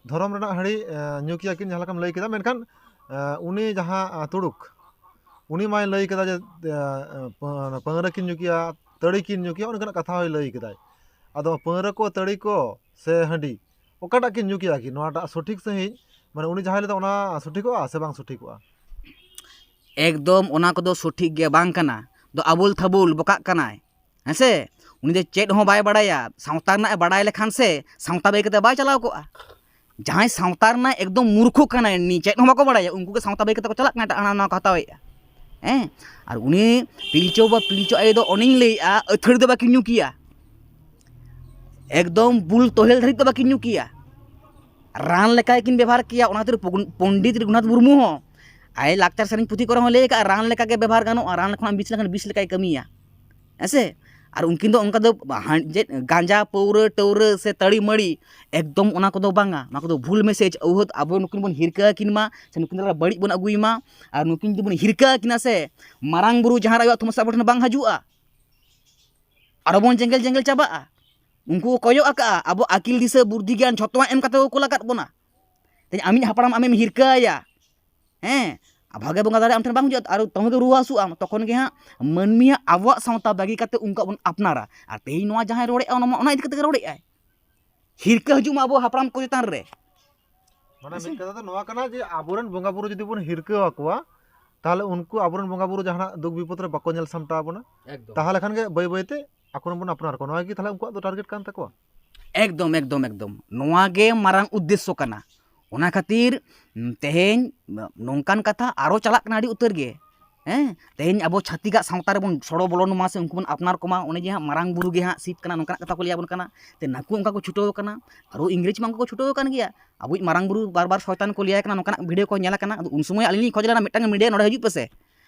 ᱫᱷᱚᱨᱚᱢ ᱨᱮᱱᱟᱜ ᱦᱟᱺᱰᱤ, ᱟᱸ, ᱧᱩ ᱠᱮᱭᱟ ᱠᱤᱱ, ᱡᱟᱦᱟᱸ ᱞᱮᱠᱟᱢ ᱞᱟᱹᱭ ᱠᱮᱫᱟ, ᱢᱮᱱᱠᱷᱟᱱ, ᱟᱸ, ᱩᱱᱤ ᱡᱟᱦᱟᱸ, ᱟᱸ, ᱛᱩᱲᱩᱠ, ᱩᱱᱤ ᱢᱟᱭ ᱞᱟᱹᱭ ᱠᱮᱫᱟ ᱡᱮ, ᱟᱸ, ᱯᱟᱹ-, ᱯᱟᱹᱣᱨᱟᱹ ᱠᱤᱱ ᱧᱩ ᱠᱮᱭᱟ, ᱛᱟᱹᱲᱤ ᱠᱤᱱ ᱧᱩ ᱠᱮᱭᱟ, ᱚᱱᱠᱟᱱᱟᱜ ᱠᱟᱛᱷᱟ ᱦᱚᱸᱭ ᱞᱟᱹᱭ ᱠᱮᱫᱟᱭ᱾ ᱟᱫᱚ ᱯᱟᱹᱣᱨᱟᱹ ᱠᱚ, ᱛᱟᱹᱲᱤ ᱠᱚ ᱥᱮ ᱦᱟᱺᱰᱤ, ᱚᱠᱟᱴᱟᱜ ᱠᱤᱱ ᱧᱩ ᱠᱮᱭᱟ ᱠᱤ? ᱱᱚᱣᱟᱴᱟᱜ ᱥᱚᱴᱷᱤᱠ ᱥᱟᱺᱦᱤᱡ, ᱢᱟᱱᱮ ᱩᱱᱤ ᱡᱟᱦᱟᱸᱭ ᱞᱟᱹᱭᱫᱟ, ᱚᱱᱟ ᱥᱚᱴᱷᱤᱠᱚᱜᱼᱟ ᱥᱮ ᱵᱟᱝ ᱥᱚᱴᱷᱤᱠᱚᱜᱼᱟ? ᱮᱠᱫᱚᱢ ᱚᱱᱟ ᱠᱚᱫᱚ ᱥᱚᱴᱷᱤᱠ ᱜᱮ ᱵᱟᱝ ᱠᱟᱱᱟ᱾ ᱫᱚ ᱟᱵᱩᱞ ᱛᱷᱟᱵᱩᱞ ᱵᱚᱠᱟᱜ ᱠᱟᱱᱟᱭ, ᱦᱮᱸ ᱥᱮ? ᱩᱱᱤ ᱫᱚ ᱪᱮᱫ ᱦᱚᱸ ᱵᱟᱭ ᱵᱟᱲᱟᱭᱟ᱾ ᱥᱟᱶᱛᱟ ᱨᱮᱱᱟᱜ ᱮ ᱵᱟᱲᱟᱭ ᱞᱮᱠᱷᱟᱱ ᱥᱮ ᱥᱟᱶᱛᱟ ᱵᱟᱹᱜᱤ ᱠᱟᱛᱮ ᱵᱟᱭ ᱪᱟᱞᱟᱣ ᱠᱚᱜᱼᱟ᱾ ᱡᱟᱦᱟᱸᱭ ᱥᱟᱶᱛᱟ ᱨᱮᱱᱟᱜ ᱮᱠᱫᱚᱢ ᱢᱩᱨᱠᱷᱚ ᱠᱟᱱᱟᱭ, ᱩᱱᱤ ᱪᱮᱫ ᱦᱚᱸ ᱵᱟᱠᱚ ᱵᱟᱲᱟᱭᱟ, ᱩᱱᱠᱩ ᱜᱮ ᱥᱟᱶᱛᱟ ᱵᱟᱹᱜᱤ ᱠᱟᱛᱮ ᱠᱚ ᱪᱟᱞᱟᱜ ᱠᱟᱱᱟ, ᱮᱴᱟᱜ ᱦᱟᱱᱟ ᱱᱟᱣᱟ ᱠᱚ ᱦᱟᱛᱟᱣᱮᱫᱼᱟ᱾ ᱦᱮᱸ, ᱟᱨ ᱩᱱᱤ ᱯᱤᱞᱪᱩ ᱵᱟ ᱯᱤᱞᱪᱩ ᱟᱭᱳ ᱫᱚ ᱚᱱᱮᱧ ᱞᱟᱹᱭᱮᱫᱼᱟ, ᱟᱹᱛᱷᱟᱹᱲᱤ ᱫᱚ ᱵᱟᱹᱠᱤᱱ ᱧᱩ ᱠᱮᱭᱟ᱾ ᱮᱠᱫᱚᱢ ᱵᱩᱞ ᱛᱚᱦᱮᱞ ᱫᱷᱟᱹᱨᱤᱡ ᱫᱚ ᱵᱟᱹᱠᱤᱱ ᱧᱩ ᱠᱮᱭᱟ᱾ ᱨᱟᱱ ᱞᱮᱠᱟ ᱜᱮᱠᱤᱱ ᱵᱮᱵᱚᱦᱟᱨ ᱠᱮᱭᱟ᱾ ᱚᱱᱟ ᱠᱷᱟᱹᱛᱤᱨ ᱯᱚᱜ- ᱯᱚᱱᱰᱤᱛ ᱨᱚᱜᱷᱩᱱᱟᱛᱷ ᱢᱩᱨᱢᱩ ᱦᱚᱸ ᱟᱡ ᱞᱟᱠᱪᱟᱨ ᱥᱮᱨᱮᱧ ᱯᱩᱛᱷᱤ ᱠᱚᱨᱮ ᱦᱚᱸ ᱞᱟᱹᱭ ᱟᱠᱟᱫᱼᱟ, ᱨᱟᱱ ᱞᱮᱠᱟ ᱜᱮ ᱵᱮᱵᱚᱦᱟᱨ ᱜᱟᱱᱚᱜᱼᱟ, ᱨᱟᱱ ᱠᱷᱚᱱᱟᱜ ᱵᱤᱥ ᱞᱮᱠᱷᱟᱱ ᱵᱤᱥ ᱞᱮᱠᱟᱭ ᱠᱟᱹᱢᱤᱭᱟ᱾ ᱦᱮᱸ ᱥᱮ? ᱟᱨ ᱩᱱᱠᱤᱱ ᱫᱚ ᱚᱱᱠᱟ ᱫᱚ ᱦᱟᱺ- ᱪᱮᱫ ᱜᱟᱸᱡᱟ, ᱯᱟᱹᱣᱨᱟᱹ, ᱴᱟᱹᱣᱨᱟᱹ ᱥᱮ ᱛᱟᱹᱲᱤ ᱢᱟᱹᱲᱤ, ᱮᱠᱫᱚᱢ ᱚᱱᱟ ᱠᱚᱫᱚ ᱵᱟᱝᱟ᱾ ᱚᱱᱟ ᱠᱚᱫᱚ ᱵᱷᱩᱞ ᱢᱮᱥᱮᱡᱽ᱾ ᱟᱹᱣᱦᱟᱹᱛ ᱟᱵᱚ ᱱᱩᱠᱤᱱ ᱵᱚᱱ ᱦᱤᱨᱠᱟᱹ ᱟᱹᱠᱤᱱ ᱢᱟ, ᱥᱮ ᱱᱩᱠᱤᱱ ᱛᱟᱞᱟ ᱨᱮ ᱵᱟᱹᱲᱤᱡ ᱵᱚᱱ ᱟᱹᱜᱩᱭ ᱢᱟ᱾ ᱟᱨ ᱱᱩᱠᱤᱱ ᱡᱩᱫᱤ ᱵᱚᱱ ᱦᱤᱨᱠᱟᱹ ᱟᱹᱠᱤᱱᱟ ᱥᱮ, ᱢᱟᱨᱟᱝ ᱵᱩᱨᱩ ᱡᱟᱦᱟᱸ ᱨᱮ ᱟᱭᱟᱜ ᱛᱷᱩᱢ ᱥᱟᱵ ᱴᱷᱮᱱ ᱵᱟᱝ ᱦᱤᱡᱩᱜᱼᱟ, ᱟᱨᱚ ᱵᱚᱱ ᱡᱮᱸᱜᱮᱞ ᱡᱮᱸᱜᱮᱞ ᱪᱟᱵᱟᱜᱼᱟ᱾ ᱩᱱᱠᱩ ᱠᱚ ᱠᱚᱭᱚᱜ ᱟᱠᱟᱜᱼᱟ, ᱟᱵᱚ ᱟᱹᱠᱤᱞ ᱫᱤᱥᱟᱹ ᱵᱩᱫᱽᱫᱷᱤ ᱜᱮᱭᱟᱱ ᱡᱷᱚᱛᱚᱣᱟᱜ ᱮᱢ ᱠᱟᱛᱮ ᱠᱚ ᱠᱩᱞ ᱟᱠᱟᱫ ᱵᱚᱱᱟ᱾ ᱛᱮᱦᱮᱧ ᱟᱢᱤᱡ ᱦᱟᱯᱲᱟᱢ ᱟᱢᱮᱢ ᱦᱤᱨᱠᱟᱹ ᱟᱭᱟ, ᱦᱮᱸ, ᱟᱨ ᱵᱷᱟᱜᱮ ᱵᱚᱸᱜᱟ ᱫᱟᱲᱮ ᱟᱢ ᱴᱷᱮᱱ ᱵᱟᱝ ᱦᱤᱡᱩᱜᱼᱟ, ᱟᱨ ᱛᱚᱦᱚᱸ ᱜᱮ ᱨᱩᱣᱟᱹ ᱦᱟᱹᱥᱩᱜᱼᱟᱢ, ᱛᱚᱠᱷᱚᱱ ᱜᱮ ᱦᱟᱸᱜ ᱢᱟᱹᱱᱢᱤᱭᱟᱜ ᱟᱵᱚᱣᱟᱜ ᱥᱟᱶᱛᱟ ᱵᱟᱹᱜᱤ ᱠᱟᱛᱮ ᱩᱱᱠᱩᱣᱟᱜ ᱵᱚᱱ ᱟᱯᱱᱟᱨᱟ᱾ ᱟᱨ ᱛᱮᱦᱮᱧ ᱱᱚᱣᱟ ᱡᱟᱦᱟᱸᱭ ᱨᱚᱲᱮᱫᱼᱟ, ᱚᱱᱟ ᱢᱟ ᱚᱱᱟ ᱤᱫᱤ ᱠᱟᱛᱮ ᱜᱮ ᱨᱚᱲᱮᱫᱼᱟᱭ᱾ ᱦᱤᱨᱠᱟᱹ ᱦᱤᱡᱩᱜ ᱢᱟ ᱟᱵᱚ ᱦᱟᱯᱲᱟᱢ ᱠᱚ ᱪᱮᱛᱟᱱ ᱨᱮ᱾ ᱢᱟᱱᱮ ᱦᱮᱸᱥᱮ? ᱢᱤᱫ ᱠᱟᱛᱷᱟ ᱫᱚ ᱱᱚᱣᱟ ᱠᱟᱱᱟ ᱡᱮ ᱟᱵᱚᱨᱮᱱ ᱵᱚᱸᱜᱟ ᱵᱩᱨᱩ ᱡᱩᱫᱤ ᱵᱚᱱ ᱦᱤᱨᱠᱟᱹ ᱟᱠᱚᱣᱟ, ᱛᱟᱦᱚᱞᱮ ᱩᱱᱠᱩ ᱟᱵᱚᱨᱮᱱ ᱵᱚᱸᱜᱟ ᱵᱩᱨᱩ ᱡᱟᱦᱟᱱᱟᱜ ᱫᱩᱠ ᱵᱤᱯᱚᱫ ᱨᱮ ᱵᱟᱠᱚ ᱧᱮᱞ ᱥᱟᱢᱴᱟᱣ ᱵᱚᱱᱟ᱾ ᱮᱠᱫᱚᱢ᱾ ᱛᱟᱦᱚᱞᱮ ᱠᱷᱟᱱ ᱜᱮ ᱵᱟᱹᱭ ᱵᱟᱹᱭ ᱛᱮ ᱟᱠᱚ ᱨᱮᱱ ᱵᱚᱱ ᱟᱯᱱᱟᱨ ᱠᱚᱣᱟ᱾ ᱱᱚᱣᱟ ᱜᱮ ᱛᱟᱦᱚᱞᱮ ᱩᱱᱠᱩᱣᱟᱜ ᱫᱚ ᱴᱟᱨᱜᱮᱴ ᱠᱟᱱ ᱛᱟᱠᱚᱣᱟ᱾ ᱮᱠᱫᱚᱢ, ᱮᱠᱫᱚᱢ, ᱮᱠᱫᱚᱢ᱾ ᱱᱚᱣᱟ ᱜᱮ ᱢᱟᱨᱟᱝ ᱩᱫᱽᱫᱮᱥᱥᱚ ᱠᱟᱱᱟ᱾ ᱚᱱᱟ ᱠᱷᱟᱹᱛᱤᱨ, ᱩᱢ, ᱛᱮᱦᱮᱧ ᱱᱚᱝᱠᱟᱱ ᱠᱟᱛᱷᱟ ᱟᱨᱚ ᱪᱟᱞᱟᱜ ᱠᱟᱱᱟ ᱟᱹᱰᱤ ᱩᱛᱟᱹᱨ ᱜᱮ᱾ ᱦᱮᱸ, ᱛᱮᱦᱮᱧ ᱟᱵᱚ ᱪᱷᱟᱹᱛᱤᱠᱟᱜ ᱥᱟᱶᱛᱟ ᱨᱮᱵᱚᱱ ᱥᱚᱲᱚ ᱵᱚᱞᱚᱱ ᱢᱟ ᱥᱮ ᱩᱱᱠᱩ ᱵᱚᱱ ᱟᱯᱱᱟᱨ ᱠᱚᱢᱟ, ᱚᱱᱮ ᱡᱮ ᱦᱟᱸᱜ ᱢᱟᱨᱟᱝ ᱵᱩᱨᱩ ᱜᱮ ᱦᱟᱸᱜ ᱥᱤᱵ ᱠᱟᱱᱟ, ᱱᱚᱝᱠᱟᱱᱟᱜ ᱠᱟᱛᱷᱟ ᱠᱚ ᱞᱟᱹᱭ ᱟᱵᱚᱱ ᱠᱟᱱᱟ᱾ ᱛᱮ ᱱᱟᱠᱩ ᱚᱱᱠᱟ ᱠᱚ ᱪᱷᱩᱴᱟᱹᱣ ᱠᱟᱱᱟ, ᱟᱨᱚ ᱤᱝᱨᱮᱡᱽ ᱢᱟ ᱚᱱᱠᱟ ᱠᱚ ᱪᱷᱩᱴᱟᱹᱣ ᱠᱟᱱ ᱜᱮᱭᱟ᱾ ᱟᱵᱚᱭᱤᱡ ᱢᱟᱨᱟᱝ ᱵᱩᱨᱩ ᱵᱟᱨ ᱵᱟᱨ ᱥᱚᱭᱛᱟᱱ ᱠᱚ ᱞᱟᱹᱭᱟᱭ ᱠᱟᱱᱟ, ᱱᱚᱝᱠᱟᱱᱟᱜ ᱵᱷᱤᱰᱤᱭᱳ ᱠᱚ ᱧᱮᱞ ᱟᱠᱟᱱᱟ᱾ ᱟᱫᱚ ᱩᱱ ᱥᱚᱢᱚᱭ ᱟᱹᱞᱤᱧ ᱞᱤᱧ ᱠᱷᱚᱡᱽ ᱞᱮᱱᱟ ᱢᱤᱫᱴᱟᱝ ᱢᱤᱰᱤᱭᱟ ᱱᱚᱰᱮ ᱦᱤᱡᱩᱜ ᱯᱮᱥᱮ,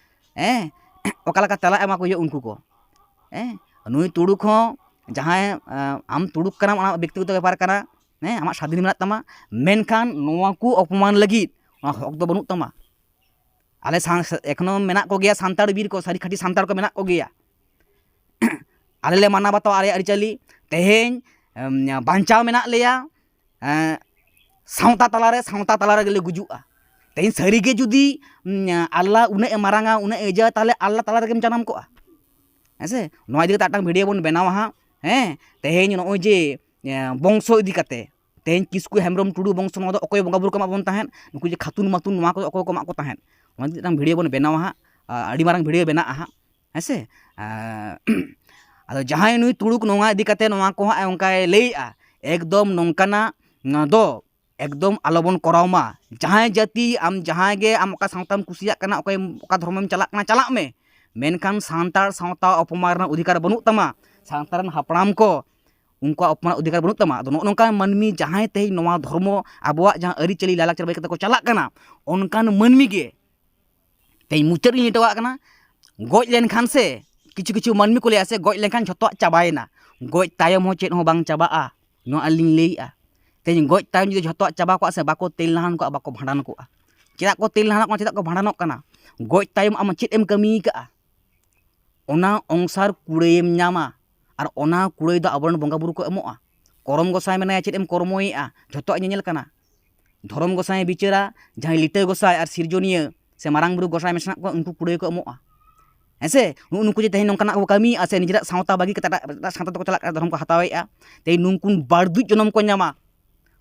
ᱦᱮᱸ, ᱚᱠᱟ ᱞᱮᱠᱟ ᱛᱮᱞᱟ ᱮᱢᱟ ᱠᱚ ᱦᱩᱭᱩᱜᱼᱟ ᱩᱱᱠᱩ ᱠᱚ᱾ ᱦᱮᱸ, ᱱᱩᱭ ᱛᱩᱲᱩᱠ ᱦᱚᱸ ᱡᱟᱦᱟᱸᱭ, ᱟᱸ, ᱟᱢ ᱛᱩᱲᱩᱠ ᱠᱟᱱᱟᱢ, ᱚᱱᱟ ᱵᱮᱠᱛᱤᱜᱚᱛᱚ ᱵᱮᱯᱟᱨ ᱠᱟᱱᱟ, ᱦᱮᱸ, ᱟᱢᱟᱜ ᱥᱟᱫᱷᱤᱱ ᱢᱮᱱᱟᱜ ᱛᱟᱢᱟ, ᱢᱮᱱᱠᱷᱟᱱ ᱱᱚᱣᱟ ᱠᱚ ᱚᱯᱚᱢᱟᱱ ᱞᱟᱹᱜᱤᱫ ᱚᱱᱟ ᱦᱚᱠ ᱫᱚ ᱵᱟᱹᱱᱩᱜ ᱛᱟᱢᱟ᱾ ᱟᱞᱮ ᱥᱟᱶ ᱮᱠᱷᱚᱱᱳ ᱢᱮᱱᱟᱜ ᱠᱚᱜᱮᱭᱟ ᱥᱟᱱᱛᱟᱲ ᱵᱤᱨ ᱠᱚ, ᱥᱟᱹᱨᱤ ᱠᱷᱟᱹᱴᱤ ᱥᱟᱱᱛᱟᱲ ᱠᱚ ᱢᱮᱱᱟᱜ ᱠᱚᱜᱮᱭᱟ᱾ ᱟᱞᱮ ᱞᱮ ᱢᱟᱱᱟᱣ ᱵᱟᱛᱟᱣᱟ ᱟᱞᱮᱭᱟᱜ ᱟᱹᱨᱤᱪᱟᱹᱞᱤ᱾ ᱛᱮᱦᱮᱧ, ᱮᱢ, ᱵᱟᱧᱪᱟᱣ ᱢᱮᱱᱟᱜ ᱞᱮᱭᱟ, ᱮᱸ, ᱥᱟᱶᱛᱟ ᱛᱟᱞᱟᱨᱮ, ᱥᱟᱶᱛᱟ ᱛᱟᱞᱟ ᱨᱮᱜᱮ ᱞᱮ ᱜᱩᱡᱩᱜᱼᱟ᱾ ᱛᱮᱦᱮᱧ ᱥᱟᱹᱨᱤᱜᱮ ᱡᱩᱫᱤ, ᱩᱸ, ᱟᱞᱞᱟ ᱩᱱᱟᱹᱜ ᱮ ᱢᱟᱨᱟᱝᱟ, ᱩᱱᱟᱹᱜ ᱮ ᱤᱡᱟ, ᱛᱟᱦᱚᱞᱮ ᱟᱞᱞᱟ ᱛᱟᱞᱟ ᱨᱮᱜᱮᱢ ᱡᱟᱱᱟᱢ ᱠᱚᱜᱼᱟ᱾ ᱦᱮᱸ ᱥᱮ? ᱱᱚᱣᱟ ᱤᱫᱤ ᱠᱟᱛᱮ ᱢᱤᱫᱴᱟᱝ ᱵᱷᱤᱰᱤᱭᱳ ᱵᱚᱱ ᱵᱮᱱᱟᱣᱟ ᱦᱟᱸᱜ᱾ ᱦᱮᱸ, ᱛᱮᱦᱮᱧ ᱱᱚᱜᱼᱚᱭ ᱡᱮ ᱮ, ᱵᱚᱝᱥᱚ ᱤᱫᱤ ᱠᱟᱛᱮ, ᱛᱮᱦᱮᱧ ᱠᱤᱥᱠᱩ ᱦᱮᱢᱵᱨᱚᱢ ᱴᱩᱰᱩ ᱵᱚᱝᱥᱚ, ᱱᱚᱣᱟ ᱫᱚ ᱚᱠᱚᱭ ᱵᱚᱸᱜᱟ ᱵᱩᱨᱩ ᱠᱚ ᱮᱢᱟᱜ ᱵᱚᱱ ᱛᱟᱦᱮᱸᱫ? ᱱᱩᱠᱩ ᱡᱮ ᱠᱷᱟᱛᱩᱱ ᱢᱟᱛᱩᱱ, ᱱᱚᱣᱟ ᱠᱚᱫᱚ ᱚᱠᱚᱭ ᱠᱚ ᱮᱢᱟᱜ ᱠᱚ ᱛᱟᱦᱮᱸᱫ? ᱚᱱᱟ ᱤᱫᱤ ᱢᱤᱫᱴᱟᱝ ᱵᱷᱤᱰᱤᱭᱳ ᱵᱚᱱ ᱵᱮᱱᱟᱣᱟ ᱦᱟᱸᱜ, ᱟ, ᱟᱹᱰᱤ ᱢᱟᱨᱟᱝ ᱵᱷᱤᱰᱤᱭᱳ ᱵᱮᱱᱟᱜᱼᱟ ᱦᱟᱸᱜ, ᱦᱮᱸ ᱥᱮ? ᱟ, ᱟᱫᱚ ᱡᱟᱦᱟᱸᱭ ᱱᱩᱭ ᱛᱩᱲᱩᱠ ᱱᱚᱣᱟ ᱤᱫᱤ ᱠᱟᱛᱮ ᱱᱚᱣᱟ ᱠᱚ ᱦᱟᱸᱜ ᱚᱱᱠᱟᱭ ᱞᱟᱹᱭᱮᱜᱼᱟ, ᱮᱠᱫᱚᱢ ᱱᱚᱝᱠᱟᱱᱟᱜ ᱱᱚᱣᱟ ᱫᱚ ᱮᱠᱫᱚᱢ ᱟᱞᱚᱵᱚᱱ ᱠᱚᱨᱟᱣ ᱢᱟ᱾ ᱡᱟᱦᱟᱸᱭ ᱡᱟᱹᱛᱤ, ᱟᱢ ᱡᱟᱦᱟᱸᱭ ᱜᱮ, ᱟᱢ ᱚᱠᱟ ᱥᱟᱶᱛᱟᱢ ᱠᱩᱥᱤᱭᱟᱜ ᱠᱟᱱᱟ, ᱚᱠᱚᱭ, ᱚᱠᱟ ᱫᱷᱚᱨᱢᱚᱢ ᱪᱟᱞᱟᱜ ᱠᱟᱱᱟ, ᱪᱟᱞᱟᱜ ᱢᱮ, ᱢᱮᱱᱠᱷᱟᱱ ᱥᱟᱱᱛᱟᱲ ᱥᱟᱶᱛᱟ ᱚᱯᱚᱢᱟᱱ ᱨᱮᱱᱟᱜ ᱚᱫᱷᱤᱠᱟᱨ ᱵᱟᱹᱱᱩᱜ ᱛᱟᱢᱟ᱾ ᱥᱟᱱᱛᱟᱲ ᱨᱮᱱ ᱦᱟᱯᱲᱟᱢ ᱠᱚ, ᱩᱱᱠᱩᱣᱟᱜ ᱚᱯᱚᱢᱟᱱ ᱚᱫᱷᱤᱠᱟᱨ ᱵᱟᱹᱱᱩᱜ ᱛᱟᱢᱟ᱾ ᱟᱫᱚ ᱱᱚᱜᱼᱚ ᱱᱚᱝᱠᱟᱱ ᱢᱟᱹᱱᱢᱤ, ᱡᱟᱦᱟᱸᱭ ᱛᱮᱦᱮᱧ ᱱᱚᱣᱟ ᱫᱷᱚᱨᱢᱚ, ᱟᱵᱚᱣᱟᱜ ᱡᱟᱦᱟᱸ ᱟᱹᱨᱤᱪᱟᱹᱞᱤ, ᱞᱟᱭᱞᱟᱠᱪᱟᱨ ᱵᱟᱹᱜᱤ ᱠᱟᱛᱮ ᱠᱚ ᱪᱟᱞᱟᱜ ᱠᱟᱱᱟ, ᱚᱱᱠᱟᱱ ᱢᱟᱹᱱᱢᱤ ᱜᱮ ᱛᱮᱦᱮᱧ ᱢᱩᱪᱟᱹᱫ ᱨᱤᱧ ᱢᱮᱛᱟᱣᱟᱜ ᱠᱟᱱᱟ, ᱜᱚᱡ ᱞᱮᱱᱠᱷᱟᱱ ᱥᱮ, ᱠᱤᱪᱷᱩ ᱠᱤᱪᱷᱩ ᱢᱟᱹᱱᱢᱤ ᱠᱚ ᱞᱟᱹᱭᱟ ᱥᱮ, ᱜᱚᱡ ᱞᱮᱱᱠᱷᱟᱱ ᱡᱷᱚᱛᱚᱣᱟᱜ ᱪᱟᱵᱟᱭᱮᱱᱟ, ᱜᱚᱡ ᱛᱟᱭᱚᱢ ᱦᱚᱸ ᱪᱮᱫ ᱦᱚᱸ ᱵᱟᱝ ᱪᱟᱵᱟᱜᱼᱟ᱾ ᱱᱚᱣᱟ ᱟᱹᱞᱤᱧ ᱞᱟᱹᱭᱮᱜᱼᱟ, ᱛᱮᱦᱮᱧ ᱜᱚᱡ ᱛᱟᱭᱚᱢ ᱡᱩᱫᱤ ᱡᱷᱚᱛᱚᱣᱟᱜ ᱪᱟᱵᱟ ᱠᱚᱜᱼᱟ ᱥᱮ, ᱵᱟᱠᱚ ᱛᱮᱞ ᱞᱟᱦᱟᱱ ᱠᱚᱜᱼᱟ, ᱵᱟᱠᱚ ᱵᱷᱟᱸᱰᱟᱱ ᱠᱚᱜᱼᱟ᱾ ᱪᱮᱫᱟᱜ ᱠᱚ ᱛᱮᱞ ᱞᱟᱦᱟᱱᱚᱜ ᱠᱟᱱᱟ, ᱪᱮᱫᱟᱜ ᱠᱚ ᱵᱷᱟᱸᱰᱟᱱᱚᱜ ᱠᱟᱱᱟ? ᱜᱚᱡ ᱛᱟᱭᱚᱢ ᱟᱢ ᱪᱮᱫ ᱮᱢ ᱠᱟᱹᱢᱤ ᱠᱟᱜᱼᱟ? ᱚᱱᱟ ᱚᱝᱥᱟᱨ ᱠᱩᱲᱟᱹᱭᱮᱢ ᱧᱟᱢᱟ, ᱟᱨ ᱚᱱᱟ ᱠᱩᱲᱟᱹᱭ ᱫᱚ ᱟᱵᱚᱨᱮᱱ ᱵᱚᱸᱜᱟ ᱵᱩᱨᱩ ᱠᱚ ᱮᱢᱚᱜᱼᱟ᱾ ᱠᱚᱨᱚᱢ ᱜᱚᱸᱥᱟᱭ ᱢᱮᱱᱟᱭᱟ, ᱪᱮᱫ ᱮᱢ ᱠᱚᱨᱢᱚᱭᱮᱜᱼᱟ? ᱡᱷᱚᱛᱚᱣᱟᱜ ᱧᱮᱧᱮᱞ ᱠᱟᱱᱟ᱾ ᱫᱷᱚᱨᱚᱢ ᱜᱚᱸᱥᱟᱭ ᱵᱤᱪᱟᱹᱨᱟ, ᱡᱟᱦᱟᱸᱭ ᱞᱤᱴᱟᱹ ᱜᱚᱸᱥᱟᱭ ᱟᱨ ᱥᱤᱨᱡᱚᱱᱤᱭᱟᱹ ᱥᱮ ᱢᱟᱨᱟᱝ ᱵᱩᱨᱩ ᱜᱚᱸᱥᱟᱭ ᱢᱮᱥᱟ ᱢᱮᱱᱟᱜ ᱠᱚᱣᱟ, ᱩᱱᱠᱩ ᱠᱩᱲᱟᱹᱭ ᱠᱚ ᱮᱢᱚᱜᱼᱟ᱾ ᱦᱮᱸ ᱥᱮ? ᱱᱩᱜᱼᱩ ᱱᱩᱠᱩ ᱡᱮ ᱛᱮᱦᱮᱧ ᱱᱚᱝᱠᱟᱱᱟᱜ ᱠᱚ ᱠᱟᱹᱢᱤᱭᱮᱜᱼᱟ ᱥᱮ, ᱱᱤᱡᱮᱨᱟᱜ ᱥᱟᱶᱛᱟ ᱵᱟᱹᱜᱤ ᱠᱟᱛᱮ ᱮᱴᱟᱜ, ᱮᱴᱟᱜ ᱥᱟᱶᱛᱟ ᱛᱮᱠᱚ ᱪᱟᱞᱟᱜ ᱠᱟᱱᱟ, ᱫᱷᱚᱨᱚᱢ ᱠᱚ ᱦᱟᱛᱟᱣᱮᱜᱼᱟ, ᱛᱮᱦᱮᱧ ᱱᱩᱠᱩ ᱵᱟᱹᱲᱫᱩᱡ ᱡᱚᱱᱚᱢ ᱠᱚ ᱧᱟᱢᱟ᱾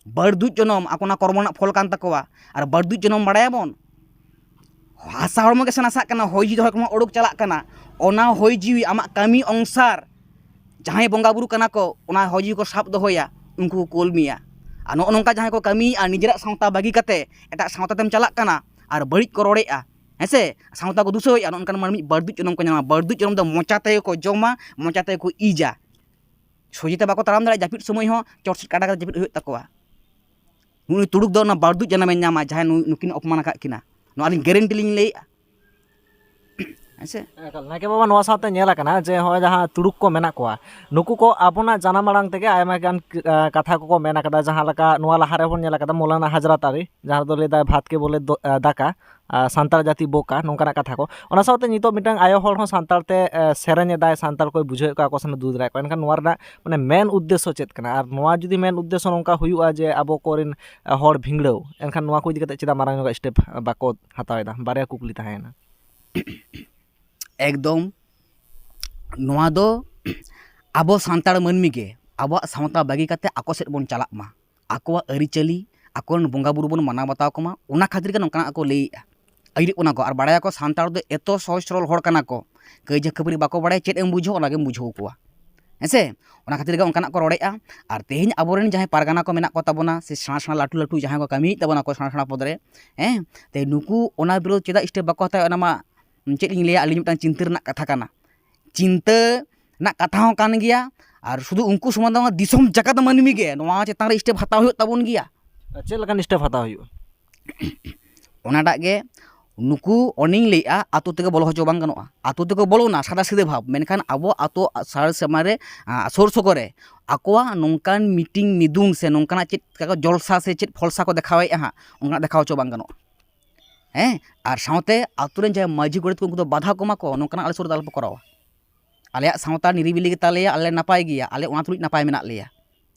ᱵᱟᱹᱲᱫᱩᱡ ᱡᱚᱱᱚᱢ ᱟᱠᱚ ᱚᱱᱟ ᱠᱚᱨᱢᱚ ᱨᱮᱱᱟᱜ ᱯᱷᱚᱞ ᱠᱟᱱ ᱛᱟᱠᱚᱣᱟ᱾ ᱟᱨ ᱵᱟᱹᱲᱫᱩᱡ ᱡᱚᱱᱚᱢ ᱵᱟᱲᱟᱭᱟᱵᱚᱱ, ᱦᱟᱥᱟ ᱦᱚᱲᱢᱚ ᱜᱮ ᱥᱮ ᱱᱟᱥᱟᱜ ᱠᱟᱱᱟ, ᱦᱚᱭ ᱡᱤᱣᱤ ᱦᱚᱲᱢᱚ ᱚᱰᱚᱠ ᱪᱟᱞᱟᱜ ᱠᱟᱱᱟ᱾ ᱚᱱᱟ ᱦᱚᱭ ᱡᱤᱣᱤ ᱟᱢᱟᱜ ᱠᱟᱹᱢᱤ ᱚᱝᱥᱟᱨ ᱡᱟᱦᱟᱸᱭ ᱵᱚᱸᱜᱟ ᱵᱩᱨᱩ ᱠᱟᱱᱟ ᱠᱚ, ᱚᱱᱟ ᱦᱚᱭ ᱡᱤᱣᱤ ᱠᱚ ᱥᱟᱵ ᱫᱚᱦᱚᱭᱟ, ᱩᱱᱠᱩ ᱠᱚ ᱠᱳᱞ ᱢᱮᱭᱟ᱾ ᱟᱨ ᱱᱚᱜᱼᱚ ᱱᱚᱝᱠᱟ ᱡᱟᱦᱟᱸᱭ ᱠᱚ ᱠᱟᱹᱢᱤᱭᱮᱜᱼᱟ, ᱱᱤᱡᱮᱨᱟᱜ ᱥᱟᱶᱛᱟ ᱵᱟᱹᱜᱤ ᱠᱟᱛᱮ ᱮᱴᱟᱜ ᱥᱟᱶᱛᱟ ᱛᱮᱢ ᱪᱟᱞᱟᱜ ᱠᱟᱱᱟ ᱟᱨ ᱵᱟᱹᱲᱤᱡ ᱠᱚ ᱨᱚᱲᱮᱜᱼᱟ, ᱦᱮᱸ ᱥᱮ, ᱥᱟᱶᱛᱟ ᱠᱚ ᱫᱩᱥᱟᱹᱣᱮᱜᱼᱟ, ᱱᱚᱜᱼᱚ ᱱᱚᱝᱠᱟᱱ ᱢᱟᱹᱱᱢᱤ ᱵᱟᱹᱲᱫᱩᱡ ᱡᱚᱱᱚᱢ ᱠᱚ ᱧᱟᱢᱟ᱾ ᱵᱟᱹᱲᱫᱩᱡ ᱡᱚᱱᱚᱢ ᱫᱚ ᱢᱚᱪᱟ ᱛᱮᱜᱮ ᱠᱚ ᱡᱚᱢᱟ, ᱢᱚᱪᱟ ᱛᱮᱜᱮ ᱠᱚ ᱤᱡᱟ᱾ ᱥᱚᱡᱷᱮ ᱛᱮ ᱵᱟᱠᱚ ᱛᱟᱲᱟᱢ ᱫᱟᱲᱮᱭᱟᱜᱼᱟ, ᱡᱟᱹᱯᱤᱫ ᱥᱚᱢᱚᱭ ᱦᱚᱸ ᱪᱚᱴ ᱥᱮᱫ ᱠᱟᱴᱟ ᱠᱟᱛᱮ ᱡᱟᱹᱯᱤᱫ ᱦᱩᱭᱩᱜ ᱛᱟᱠᱚᱣᱟ᱾ ᱱᱩᱭ ᱛᱩᱲᱩᱠ ᱫᱚ ᱚᱱᱟ ᱵᱟᱹᱲᱫᱩᱡ ᱡᱟᱱᱟᱢᱮ ᱧᱟᱢᱟ, ᱡᱟᱦᱟᱸᱭ ᱱᱩᱭ, ᱱᱩᱠᱤᱱ ᱚᱯᱚᱢᱟᱱ ᱟᱠᱟᱫ ᱠᱤᱱᱟ᱾ ᱱᱚᱣᱟ ᱟᱹᱞᱤᱧ ᱜᱮᱨᱮᱱᱴᱤ ᱞᱤᱧ ᱞᱟᱹᱭᱮᱜᱼᱟ᱾ ᱦᱮᱸ ᱥᱮ? ᱮᱠᱟᱞ, ᱱᱟᱭᱠᱮ ᱵᱟᱵᱟ, ᱱᱚᱣᱟ ᱥᱟᱶᱛᱮ ᱧᱮᱞ ᱟᱠᱟᱱᱟ ᱡᱮ ᱦᱚᱸᱜᱼᱚᱭ ᱡᱟᱦᱟᱸ ᱛᱩᱲᱩᱠ ᱠᱚ ᱢᱮᱱᱟᱜ ᱠᱚᱣᱟ, ᱱᱩᱠᱩ ᱠᱚ ᱟᱵᱚᱱᱟᱜ ᱡᱟᱱᱟᱢ ᱟᱲᱟᱝ ᱛᱮᱜᱮ ᱟᱭᱢᱟ ᱜᱟᱱ, ᱮ, ᱠᱟᱛᱷᱟ ᱠᱚᱠᱚ ᱢᱮᱱ ᱟᱠᱟᱫᱟ᱾ ᱡᱟᱦᱟᱸ ᱞᱮᱠᱟ ᱱᱚᱣᱟ ᱞᱟᱦᱟ ᱨᱮᱵᱚᱱ ᱧᱮᱞ ᱟᱠᱟᱫᱟ ᱢᱚᱞᱟᱱᱟ ᱦᱟᱡᱨᱟᱛ ᱟᱞᱤ, ᱡᱟᱦᱟᱸ ᱨᱮᱫᱚ ᱞᱟᱹᱭ ᱫᱟᱭ, "ᱵᱷᱟᱛ ᱠᱮ ᱵᱚᱞᱮ ᱫᱚ, ᱮ, ᱫᱟᱠᱟ", ᱟᱨ "ᱥᱟᱱᱛᱟᱲ ᱡᱟᱹᱛᱤ ᱵᱚᱠᱟ", ᱱᱚᱝᱠᱟᱱᱟᱜ ᱠᱟᱛᱷᱟ ᱠᱚ᱾ ᱚᱱᱟ ᱥᱟᱶᱛᱮ ᱱᱤᱛᱚᱜ ᱢᱤᱫᱴᱟᱝ ᱟᱭᱳ ᱦᱚᱲ ᱦᱚᱸ ᱥᱟᱱᱛᱟᱲ ᱛᱮ, ᱮ, ᱥᱮᱨᱮᱧ ᱮᱫᱟᱭ, ᱥᱟᱱᱛᱟᱲ ᱠᱚᱭ ᱵᱩᱡᱷᱟᱹᱣᱮᱫ ᱠᱚᱣᱟ, ᱟᱠᱚ ᱥᱟᱢᱱᱮ ᱫᱩᱲᱩᱵ ᱫᱟᱲᱮᱭᱟᱜ ᱠᱚᱣᱟ᱾ ᱮᱱᱠᱷᱟᱱ ᱱᱚᱣᱟ ᱨᱮᱱᱟᱜ ᱢᱟᱱᱮ ᱢᱮᱱ ᱩᱫᱽᱫᱮᱥᱥᱚ ᱪᱮᱫ ᱠᱟᱱᱟ? ᱟᱨ ᱱᱚᱣᱟ ᱡᱩᱫᱤ ᱢᱮᱱ ᱩᱫᱽᱫᱮᱥᱥᱚ ᱱᱚᱝᱠᱟ ᱦᱩᱭᱩᱜᱼᱟ ᱡᱮ ᱟᱵᱚ ᱠᱚᱨᱮᱱ, ᱮ, ᱦᱚᱲ ᱵᱷᱤᱸᱜᱲᱟᱹᱣ, ᱮᱱᱠᱷᱟᱱ ᱱᱚᱣᱟ ᱠᱚ ᱤᱫᱤ ᱠᱟᱛᱮ ᱪᱮᱫᱟᱜ ᱢᱟᱨᱟᱝ ᱧᱚᱜ ᱥᱴᱮᱯ ᱵᱟᱠᱚ ᱦᱟᱛᱟᱣ ᱮᱫᱟ? ᱵᱟᱨᱭᱟ ᱠᱩᱠᱞᱤ ᱛᱟᱦᱮᱸᱭᱮᱱᱟ᱾ ᱮᱠᱫᱚᱢ, ᱱᱚᱣᱟ ᱫᱚ ᱟᱵᱚ ᱥᱟᱱᱛᱟᱲ ᱢᱟᱹᱱᱢᱤ ᱜᱮ ᱟᱵᱚᱣᱟᱜ ᱥᱟᱶᱛᱟ ᱵᱟᱹᱜᱤ ᱠᱟᱛᱮ ᱟᱠᱚ ᱥᱮᱫ ᱵᱚᱱ ᱪᱟᱞᱟᱜ ᱢᱟ, ᱟᱠᱚᱣᱟᱜ ᱟᱹᱨᱤᱪᱟᱹᱞᱤ, ᱟᱠᱚᱨᱮᱱ ᱵᱚᱸᱜᱟ ᱵᱩᱨᱩ ᱵᱚᱱ ᱢᱟᱱᱟᱣ ᱵᱟᱛᱟᱣ ᱠᱚᱢᱟ, ᱚᱱᱟ ᱠᱷᱟᱹᱛᱤᱨ ᱜᱮ ᱱᱚᱝᱠᱟᱱᱟᱜ ᱠᱚ ᱞᱟᱹᱭᱮᱜᱼᱟ, ᱟᱹᱭᱩᱨᱮᱫ ᱵᱚᱱᱟ ᱠᱚ᱾ ᱟᱨ ᱵᱟᱲᱟᱭᱟᱠᱚ ᱥᱟᱱᱛᱟᱲ ᱫᱚ ᱮᱛᱚ ᱥᱚᱦᱚᱡ ᱥᱚᱨᱚᱞ ᱦᱚᱲ ᱠᱟᱱᱟ ᱠᱚ, ᱠᱟᱹᱭᱡᱟᱹ ᱠᱷᱟᱹᱯᱟᱹᱨᱤ ᱵᱟᱠᱚ ᱵᱟᱲᱟᱭᱟ, ᱪᱮᱫ ᱮᱢ ᱵᱩᱡᱷᱟᱹᱣ ᱚᱱᱟᱜᱮᱢ ᱵᱩᱡᱷᱟᱹᱣ ᱠᱚᱣᱟ, ᱦᱮᱸ ᱥᱮ? ᱚᱱᱟ ᱠᱷᱟᱹᱛᱤᱨ ᱜᱮ ᱚᱱᱠᱟᱱᱟᱜ ᱠᱚ ᱨᱚᱲᱮᱫᱼᱟ᱾ ᱟᱨ ᱛᱮᱦᱮᱧ ᱟᱵᱚᱨᱮᱱ ᱡᱟᱦᱟᱸᱭ ᱯᱟᱨᱜᱟᱱᱟ ᱠᱚ ᱢᱮᱱᱟᱜ ᱠᱚ ᱛᱟᱵᱚᱱᱟ, ᱥᱮ ᱥᱮᱬᱟ ᱥᱮᱬᱟ ᱞᱟᱹᱴᱩ ᱞᱟᱹᱴᱩ ᱡᱟᱦᱟᱸᱭ ᱠᱚ ᱠᱟᱹᱢᱤᱭᱮᱫ ᱛᱟᱵᱚᱱᱟ ᱠᱚ ᱥᱮᱬᱟ ᱥᱮᱬᱟ ᱯᱚᱫᱽ ᱨᱮ, ᱦᱮᱸ, ᱛᱮ ᱱᱩᱠᱩ ᱚᱱᱟ ᱵᱤᱨᱳᱫᱷ ᱪᱮᱫᱟᱜ ᱥᱴᱮᱯ ᱵᱟᱠᱚ ᱦᱟᱛᱟᱣᱟ? ᱚᱱᱟ ᱢᱟ ᱪᱮᱫ ᱤᱧ ᱞᱟᱹᱭᱟ, ᱟᱹᱞᱤᱧ ᱢᱤᱫᱴᱟᱝ ᱪᱤᱱᱛᱟᱹ ᱨᱮᱱᱟᱜ ᱠᱟᱛᱷᱟ ᱠᱟᱱᱟ᱾ ᱪᱤᱱᱛᱟᱹ ᱨᱮᱱᱟᱜ ᱠᱟᱛᱷᱟ ᱦᱚᱸ ᱠᱟᱱ ᱜᱮᱭᱟ, ᱟᱨ ᱥᱩᱫᱷᱩ ᱩᱱᱠᱩ ᱥᱩᱢᱩᱝ ᱫᱚ ᱵᱟᱝ, ᱫᱤᱥᱚᱢ ᱡᱟᱠᱟᱛ ᱢᱟᱹᱱᱢᱤ ᱜᱮ ᱱᱚᱣᱟ ᱪᱮᱛᱟᱱ ᱨᱮ ᱥᱴᱮᱯ ᱦᱟᱛᱟᱣ ᱦᱩᱭᱩᱜ ᱛᱟᱵᱚᱱ ᱜᱮᱭᱟ᱾ ᱟᱨ ᱪᱮᱫ ᱞᱮᱠᱟᱱ ᱥᱴᱮᱯ ᱦᱟᱛᱟᱣ ᱦᱩᱭᱩᱜᱼᱟ? ᱚᱱᱟᱴᱟᱜ ᱜᱮ ᱱᱩᱠᱩ, ᱚᱱᱮᱧ ᱞᱟᱹᱭᱮᱫᱼᱟ, ᱟᱛᱳ ᱛᱮᱜᱮ ᱵᱚᱞᱚ ᱦᱚᱪᱚ ᱵᱟᱝ ᱜᱟᱱᱚᱜᱼᱟ᱾ ᱟᱛᱳ ᱛᱮᱠᱚ ᱵᱚᱞᱚᱱᱟ ᱥᱟᱫᱟ ᱥᱤᱫᱟᱹ ᱵᱷᱟᱵᱽ, ᱢᱮᱱᱠᱷᱟᱱ ᱟᱵᱚ ᱟᱛᱳ ᱥᱟᱨ ᱥᱮᱨᱢᱟ ᱨᱮ, ᱟ, ᱥᱩᱨ ᱥᱩᱠᱚᱨ ᱨᱮ ᱟᱠᱚᱣᱟᱜ ᱱᱚᱝᱠᱟᱱ ᱢᱤᱴᱤᱝ ᱢᱤᱫᱩᱱ ᱥᱮ ᱱᱚᱝᱠᱟᱱᱟᱜ ᱪᱮᱫ ᱠᱟ ᱡᱚᱞᱥᱟ ᱥᱮ ᱪᱮᱫ ᱯᱷᱚᱞᱥᱟ ᱠᱚ ᱫᱮᱠᱷᱟᱣᱮᱫᱼᱟ ᱦᱟᱸᱜ, ᱚᱱᱠᱟᱱᱟᱜ ᱫᱮᱠᱷᱟᱣ ᱦᱚᱪᱚ ᱵᱟᱝ ᱜᱟᱱᱚᱜᱼᱟ᱾ ᱦᱮᱸ, ᱟᱨ ᱥᱟᱶᱛᱮ ᱟᱛᱳ ᱨᱮᱱ ᱡᱟᱦᱟᱸᱭ ᱢᱟᱹᱡᱷᱤ ᱜᱚᱰᱮᱛ ᱠᱚ, ᱩᱱᱠᱩ ᱫᱚ ᱵᱟᱫᱷᱟ ᱠᱚᱢᱟ ᱠᱚ, ᱱᱚᱝᱠᱟᱱᱟᱜ ᱟᱞᱮ ᱥᱩᱨ ᱨᱮ ᱫᱚ ᱟᱞᱚᱯᱮ ᱠᱚᱨᱟᱣᱟ᱾ ᱟᱞᱮᱭᱟᱜ ᱥᱟᱶᱛᱟ ᱱᱤᱨᱤᱵᱤᱞᱤ ᱜᱮᱛᱟ ᱞᱮᱭᱟ, ᱟᱞᱮ ᱱᱟᱯᱟᱭ ᱜᱮᱭᱟ, ᱟᱞᱮ ᱚᱱᱟ ᱛᱩᱞᱩᱡ ᱱᱟᱯᱟᱭ ᱢᱮᱱᱟᱜ ᱞᱮᱭᱟ᱾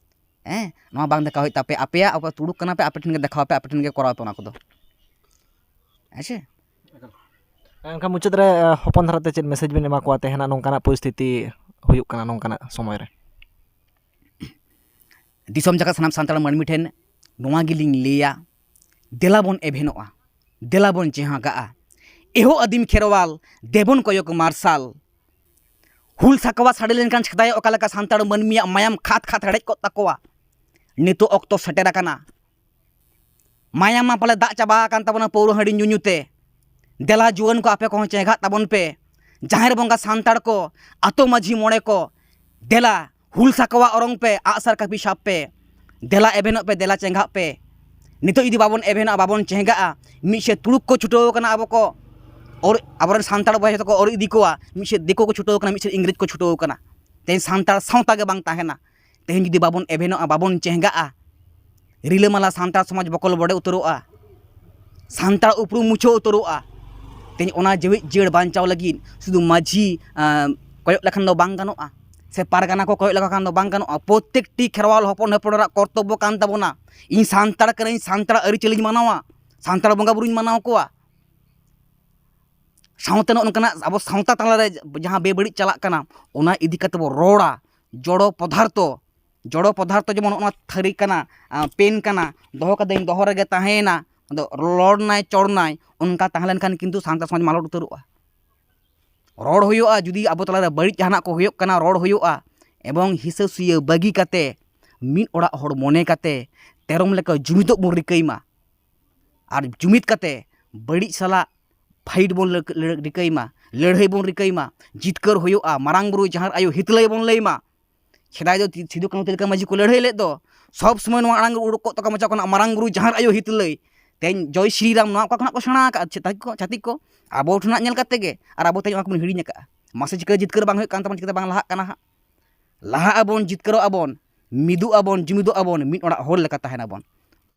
ᱦᱮᱸ, ᱱᱚᱣᱟ ᱵᱟᱝ ᱫᱮᱠᱷᱟᱣ ᱦᱩᱭᱩᱜ ᱛᱟᱯᱮᱭᱟ, ᱟᱯᱮᱭᱟᱜ ᱚᱠᱚᱭ ᱛᱩᱲᱩᱠ ᱠᱟᱱᱟ ᱯᱮ, ᱟᱯᱮ ᱴᱷᱮᱱ ᱜᱮ ᱫᱮᱠᱷᱟᱣ ᱯᱮ, ᱟᱯᱮ ᱴᱷᱮᱱ ᱜᱮ ᱠᱚᱨᱟᱣ ᱯᱮ ᱚᱱᱟ ᱠᱚᱫᱚ᱾ ᱦᱮᱸ ᱥᱮ? ᱮᱱᱠᱷᱟᱱ ᱢᱩᱪᱟᱹᱫ ᱨᱮ, ᱮ, ᱦᱚᱯᱚᱱ ᱫᱷᱟᱨᱟᱛᱮ ᱪᱮᱫ ᱢᱮᱥᱮᱡᱽ ᱵᱮᱱ ᱮᱢᱟ ᱠᱚᱣᱟ ᱛᱮᱦᱮᱧᱟᱜ ᱱᱚᱝᱠᱟᱱᱟᱜ ᱯᱚᱨᱤᱥᱛᱷᱤᱛᱤ ᱦᱩᱭᱩᱜ ᱠᱟᱱᱟ ᱱᱚᱝᱠᱟᱱᱟᱜ ᱥᱚᱢᱚᱭ ᱨᱮ? ᱫᱤᱥᱚᱢ ᱡᱟᱠᱟᱛ ᱥᱟᱱᱟᱢ ᱥᱟᱱᱛᱟᱲ ᱢᱟᱹᱱᱢᱤ ᱴᱷᱮᱱ ᱱᱚᱣᱟ ᱜᱮᱞᱤᱧ ᱞᱟᱹᱭᱟ, ᱫᱮᱞᱟ ᱵᱚᱱ ᱮᱵᱷᱮᱱᱚᱜᱼᱟ, ᱫᱮᱞᱟ ᱵᱚᱱ ᱪᱮᱦᱟᱸᱜᱟᱜᱼᱟ᱾ ᱮᱦᱳ ᱟᱹᱫᱤᱢ ᱠᱷᱮᱨᱣᱟᱞ, ᱫᱮᱵᱚᱱ ᱠᱚᱭᱚᱜ ᱢᱟᱨᱥᱟᱞ᱾ ᱦᱩᱞ ᱥᱟᱠᱣᱟ ᱥᱟᱰᱮ ᱞᱮᱱᱠᱷᱟᱱ ᱥᱮᱫᱟᱭ ᱚᱠᱟ ᱞᱮᱠᱟ ᱥᱟᱱᱛᱟᱲ ᱢᱟᱹᱱᱢᱤᱭᱟᱜ ᱢᱟᱭᱟᱢ ᱠᱷᱟᱫ ᱠᱷᱟᱫ ᱦᱮᱰᱮᱡ ᱠᱚᱜ ᱛᱟᱠᱚᱣᱟ, ᱱᱤᱛᱚᱜ ᱚᱠᱛᱚ ᱥᱮᱴᱮᱨ ᱟᱠᱟᱱᱟ᱾ ᱢᱟᱭᱟᱢ ᱢᱟ ᱯᱟᱞᱮ ᱫᱟᱜ ᱪᱟᱵᱟ ᱟᱠᱟᱱ ᱛᱟᱵᱚᱱᱟ ᱯᱟᱹᱣᱨᱟᱹ ᱦᱟᱺᱰᱤ ᱧᱩ ᱧᱩ ᱛᱮ᱾ ᱫᱮᱞᱟ ᱡᱩᱣᱟᱹᱱ ᱠᱚ, ᱟᱯᱮ ᱠᱚᱦᱚᱸ ᱪᱮᱸᱜᱷᱟᱜ ᱛᱟᱵᱚᱱ ᱯᱮ᱾ ᱡᱟᱦᱮᱨ ᱵᱚᱸᱜᱟ ᱥᱟᱱᱛᱟᱲ ᱠᱚ, ᱟᱛᱳ ᱢᱟᱹᱡᱷᱤ ᱢᱚᱬᱮ ᱠᱚ, ᱫᱮᱞᱟ ᱦᱩᱞ ᱥᱟᱠᱣᱟ ᱚᱨᱚᱝ ᱯᱮ, ᱟᱜᱼᱥᱟᱨ ᱠᱟᱹᱯᱤ ᱥᱟᱵ ᱯᱮ᱾ ᱫᱮᱞᱟ ᱮᱵᱷᱮᱱᱚᱜ ᱯᱮ, ᱫᱮᱞᱟ ᱪᱮᱸᱜᱷᱟᱜ ᱯᱮ᱾ ᱱᱤᱛᱚᱜ ᱡᱩᱫᱤ ᱵᱟᱵᱚᱱ ᱮᱵᱷᱮᱱᱚᱜᱼᱟ, ᱵᱟᱵᱚᱱ ᱪᱮᱸᱜᱷᱟᱜᱼᱟ, ᱢᱤᱫ ᱥᱮᱫ ᱛᱩᱲᱩᱠ ᱠᱚ ᱪᱷᱩᱴᱟᱹᱣ ᱠᱟᱱᱟ ᱟᱵᱚ ᱠᱚ ᱚᱨ, ᱟᱵᱚᱨᱮᱱ ᱥᱟᱱᱛᱟᱲ ᱵᱚᱭᱦᱟ ᱡᱚᱛᱚ ᱠᱚ ᱚᱨ ᱤᱫᱤ ᱠᱚᱣᱟ, ᱢᱤᱫ ᱥᱮᱫ ᱫᱤᱠᱩ ᱠᱚ ᱪᱷᱩᱴᱟᱹᱣ ᱠᱟᱱᱟ, ᱢᱤᱫ ᱥᱮᱫ ᱤᱝᱨᱮᱡᱽ ᱠᱚ ᱪᱷᱩᱴᱟᱹᱣ ᱠᱟᱱᱟ᱾ ᱛᱮᱦᱮᱧ ᱥᱟᱱᱛᱟᱲ ᱥᱟᱶᱛᱟ ᱜᱮ ᱵᱟᱝ ᱛᱟᱦᱮᱱᱟ᱾ ᱛᱮᱦᱮᱧ ᱡᱩᱫᱤ ᱵᱟᱵᱚᱱ ᱮᱵᱷᱮᱱᱚᱜᱼᱟ, ᱵᱟᱵᱚᱱ ᱪᱮᱸᱜᱷᱟᱜᱼᱟ, ᱨᱤᱞᱟᱹᱢᱟᱞᱟ ᱥᱟᱱᱛᱟᱲ ᱥᱚᱢᱟᱡᱽ ᱵᱚᱠᱚᱞ ᱵᱚᱰᱮ ᱩᱛᱟᱹᱨᱚᱜᱼᱟ, ᱥᱟᱱᱛᱟᱲ ᱩᱯᱨᱩᱢ ᱢᱩᱪᱷᱟᱹᱣ ᱩᱛᱟᱹᱨᱚᱜᱼᱟ᱾ ᱛᱮᱦᱮᱧ ᱚᱱᱟ ᱡᱮᱣᱮᱫ ᱡᱤᱭᱟᱹᱲ ᱵᱟᱧᱪᱟᱣ ᱞᱟᱹᱜᱤᱫ ᱥᱩᱫᱷᱩ ᱢᱟᱹᱡᱷᱤ, ᱟᱸ, ᱠᱚᱭᱚᱜ ᱞᱮᱠᱷᱟᱱ ᱫᱚ ᱵᱟᱝ ᱜᱟᱱᱚᱜᱼᱟ, ᱥᱮ ᱯᱟᱨᱜᱟᱱᱟ ᱠᱚ ᱠᱚᱭᱚᱜ ᱞᱮᱠᱷᱟᱱ ᱫᱚ ᱵᱟᱝ ᱜᱟᱱᱚᱜᱼᱟ᱾ ᱯᱨᱚᱛᱮᱠᱴᱤ ᱠᱷᱮᱨᱣᱟᱞ ᱦᱚᱯᱚᱱ ᱦᱚᱯᱚᱱ ᱨᱮᱱᱟᱜ ᱠᱚᱨᱛᱚᱵᱽᱵᱚ ᱠᱟᱱ ᱛᱟᱵᱚᱱᱟ, ᱤᱧ ᱥᱟᱱᱛᱟᱲ ᱠᱟᱹᱱᱟᱹᱧ, ᱥᱟᱱᱛᱟᱲ ᱟᱹᱨᱤᱪᱟᱹᱞᱤᱧ ᱢᱟᱱᱟᱣᱟ, ᱥᱟᱱᱛᱟᱲ ᱵᱚᱸᱜᱟ ᱵᱩᱨᱩᱧ ᱢᱟᱱᱟᱣ ᱠᱚᱣᱟ᱾ ᱥᱟᱶᱛᱮ ᱱᱚᱜᱼᱚ ᱱᱚᱝᱠᱟᱱᱟᱜ ᱟᱵᱚ ᱥᱟᱶᱛᱟ ᱛᱟᱞᱟᱨᱮ ᱡᱟᱦᱟᱸ ᱵᱮᱵᱟᱹᱲᱤᱡ ᱪᱟᱞᱟᱜ ᱠᱟᱱᱟ, ᱚᱱᱟ ᱤᱫᱤ ᱠᱟᱛᱮ ᱵᱚ ᱨᱚᱲᱟ, ᱡᱚᱲᱚ ᱯᱚᱫᱟᱨᱛᱷᱚ, ᱡᱚᱲᱚ ᱯᱚᱫᱟᱨᱛᱷᱚ ᱡᱮᱢᱚᱱ ᱱᱚᱜᱼᱚ ᱱᱚᱣᱟ ᱛᱷᱟᱹᱨᱤ ᱠᱟᱱᱟ, ᱯᱮᱱ ᱠᱟᱱᱟ, ᱫᱚᱦᱚ ᱠᱟᱫᱟᱹᱧ, ᱫᱚᱦᱚ ᱨᱮᱜᱮ ᱛᱟᱦᱮᱸᱭᱮᱱᱟ, ᱟᱫᱚ ᱞᱚᱲᱱᱟᱭ ᱪᱚᱲᱱᱟᱭ, ᱚᱱᱠᱟ ᱛᱟᱦᱮᱸ ᱞᱮᱱᱠᱷᱟᱱ ᱠᱤᱱᱛᱩ ᱥᱟᱱᱛᱟᱲ ᱥᱚᱢᱟᱡᱽ ᱢᱟᱞᱚᱴ ᱩᱛᱟᱹᱨᱚᱜᱼᱟ᱾ ᱨᱚᱲ ᱦᱩᱭᱩᱜᱼᱟ, ᱡᱩᱫᱤ ᱟᱵᱚ ᱛᱟᱞᱟᱨᱮ ᱵᱟᱹᱲᱤᱡ ᱡᱟᱦᱟᱱᱟᱜ ᱠᱚ ᱦᱩᱭᱩᱜ ᱠᱟᱱᱟ, ᱨᱚᱲ ᱦᱩᱭᱩᱜᱼᱟ, ᱮᱵᱚᱝ ᱦᱤᱥᱟᱹ ᱥᱩᱭᱟᱹ ᱵᱟᱹᱜᱤ ᱠᱟᱛᱮ ᱢᱤᱫ ᱚᱲᱟᱜ ᱦᱚᱲ ᱢᱚᱱᱮ ᱠᱟᱛᱮ ᱛᱮᱨᱚᱢ ᱞᱮᱠᱟ ᱡᱩᱢᱤᱫᱚᱜ ᱵᱚᱱ ᱨᱤᱠᱟᱹᱭ ᱢᱟ᱾ ᱟᱨ ᱡᱩᱢᱤᱫ ᱠᱟᱛᱮ ᱵᱟᱹᱲᱤᱡ ᱥᱟᱞᱟᱜ ᱯᱷᱟᱭᱤᱴ ᱵᱚᱱ ᱞᱟᱹᱠ-, ᱞᱟᱹ-, ᱨᱤᱠᱟᱹᱭ ᱢᱟ, ᱞᱟᱹᱲᱦᱟᱹᱭ ᱵᱚᱱ ᱨᱤᱠᱟᱹᱭ ᱢᱟ, ᱡᱤᱛᱠᱟᱹᱨ ᱦᱩᱭᱩᱜᱼᱟ, ᱢᱟᱨᱟᱝ ᱵᱩᱨᱩ ᱡᱟᱦᱮᱨ ᱟᱭᱳ ᱦᱤᱛᱞᱟᱹᱭ ᱵᱚᱱ ᱞᱟᱹᱭ ᱢᱟ᱾ ᱥᱮᱫᱟᱭ ᱫᱚ ᱥᱤᱫᱩ ᱠᱟᱹᱱᱦᱩ ᱛᱤᱞᱠᱟᱹ ᱢᱟᱹᱡᱷᱤ ᱠᱚ ᱞᱟᱹᱲᱦᱟᱹᱭ ᱞᱮᱫ ᱫᱚ, ᱥᱚᱵ ᱥᱚᱢᱚᱭ ᱱᱚᱣᱟ ᱟᱲᱟᱝ ᱩᱰᱩᱠ ᱠᱚᱜ ᱛᱟᱠᱚ ᱢᱚᱪᱟ ᱠᱷᱚᱱᱟᱜ, ᱢᱟᱨᱟᱝ ᱵᱩᱨᱩ ᱡᱟᱦᱮᱨ ᱟᱭᱳ ᱦᱤᱛᱞᱟᱹᱭ᱾ ᱛᱮᱦᱮᱧ ᱡᱚᱭ ᱥᱨᱤ ᱨᱟᱢ ᱱᱚᱣᱟ ᱚᱠᱟ ᱠᱷᱚᱱᱟᱜ ᱠᱚ ᱥᱮᱬᱟ ᱟᱠᱟᱫ ᱪᱷᱟᱛᱤᱠ ᱠᱚ? ᱪᱷᱟᱛᱤᱠ ᱠᱚ ᱟᱵᱚ ᱴᱷᱮᱱᱟᱜ ᱧᱮᱞ ᱠᱟᱛᱮ ᱜᱮ, ᱟᱨ ᱟᱵᱚ ᱛᱮᱦᱮᱧ ᱚᱱᱟ ᱠᱚᱵᱚᱱ ᱦᱤᱲᱤᱧ ᱟᱠᱟᱫᱼᱟ᱾ ᱢᱟᱥᱮ ᱪᱤᱠᱟᱹ ᱡᱤᱛᱠᱟᱹᱨ ᱵᱟᱝ ᱦᱩᱭᱩᱜ ᱠᱟᱱ ᱛᱟᱵᱚᱱ, ᱪᱤᱠᱟᱹᱛᱮ ᱵᱟᱝ ᱞᱟᱦᱟᱜ ᱠᱟᱱᱟ ᱦᱟᱸᱜ? ᱞᱟᱦᱟᱜ ᱟᱵᱚᱱ, ᱡᱤᱛᱠᱟᱹᱨᱚᱜ ᱟᱵᱚᱱ, ᱢᱤᱫᱚᱜ ᱟᱵᱚᱱ, ᱡᱩᱢᱤᱫᱚᱜ ᱟᱵᱚᱱ, ᱢᱤᱫ ᱚᱲᱟᱜ ᱦᱚᱲ ᱞᱮᱠᱟ ᱛᱟᱦᱮᱱᱟᱵᱚᱱ᱾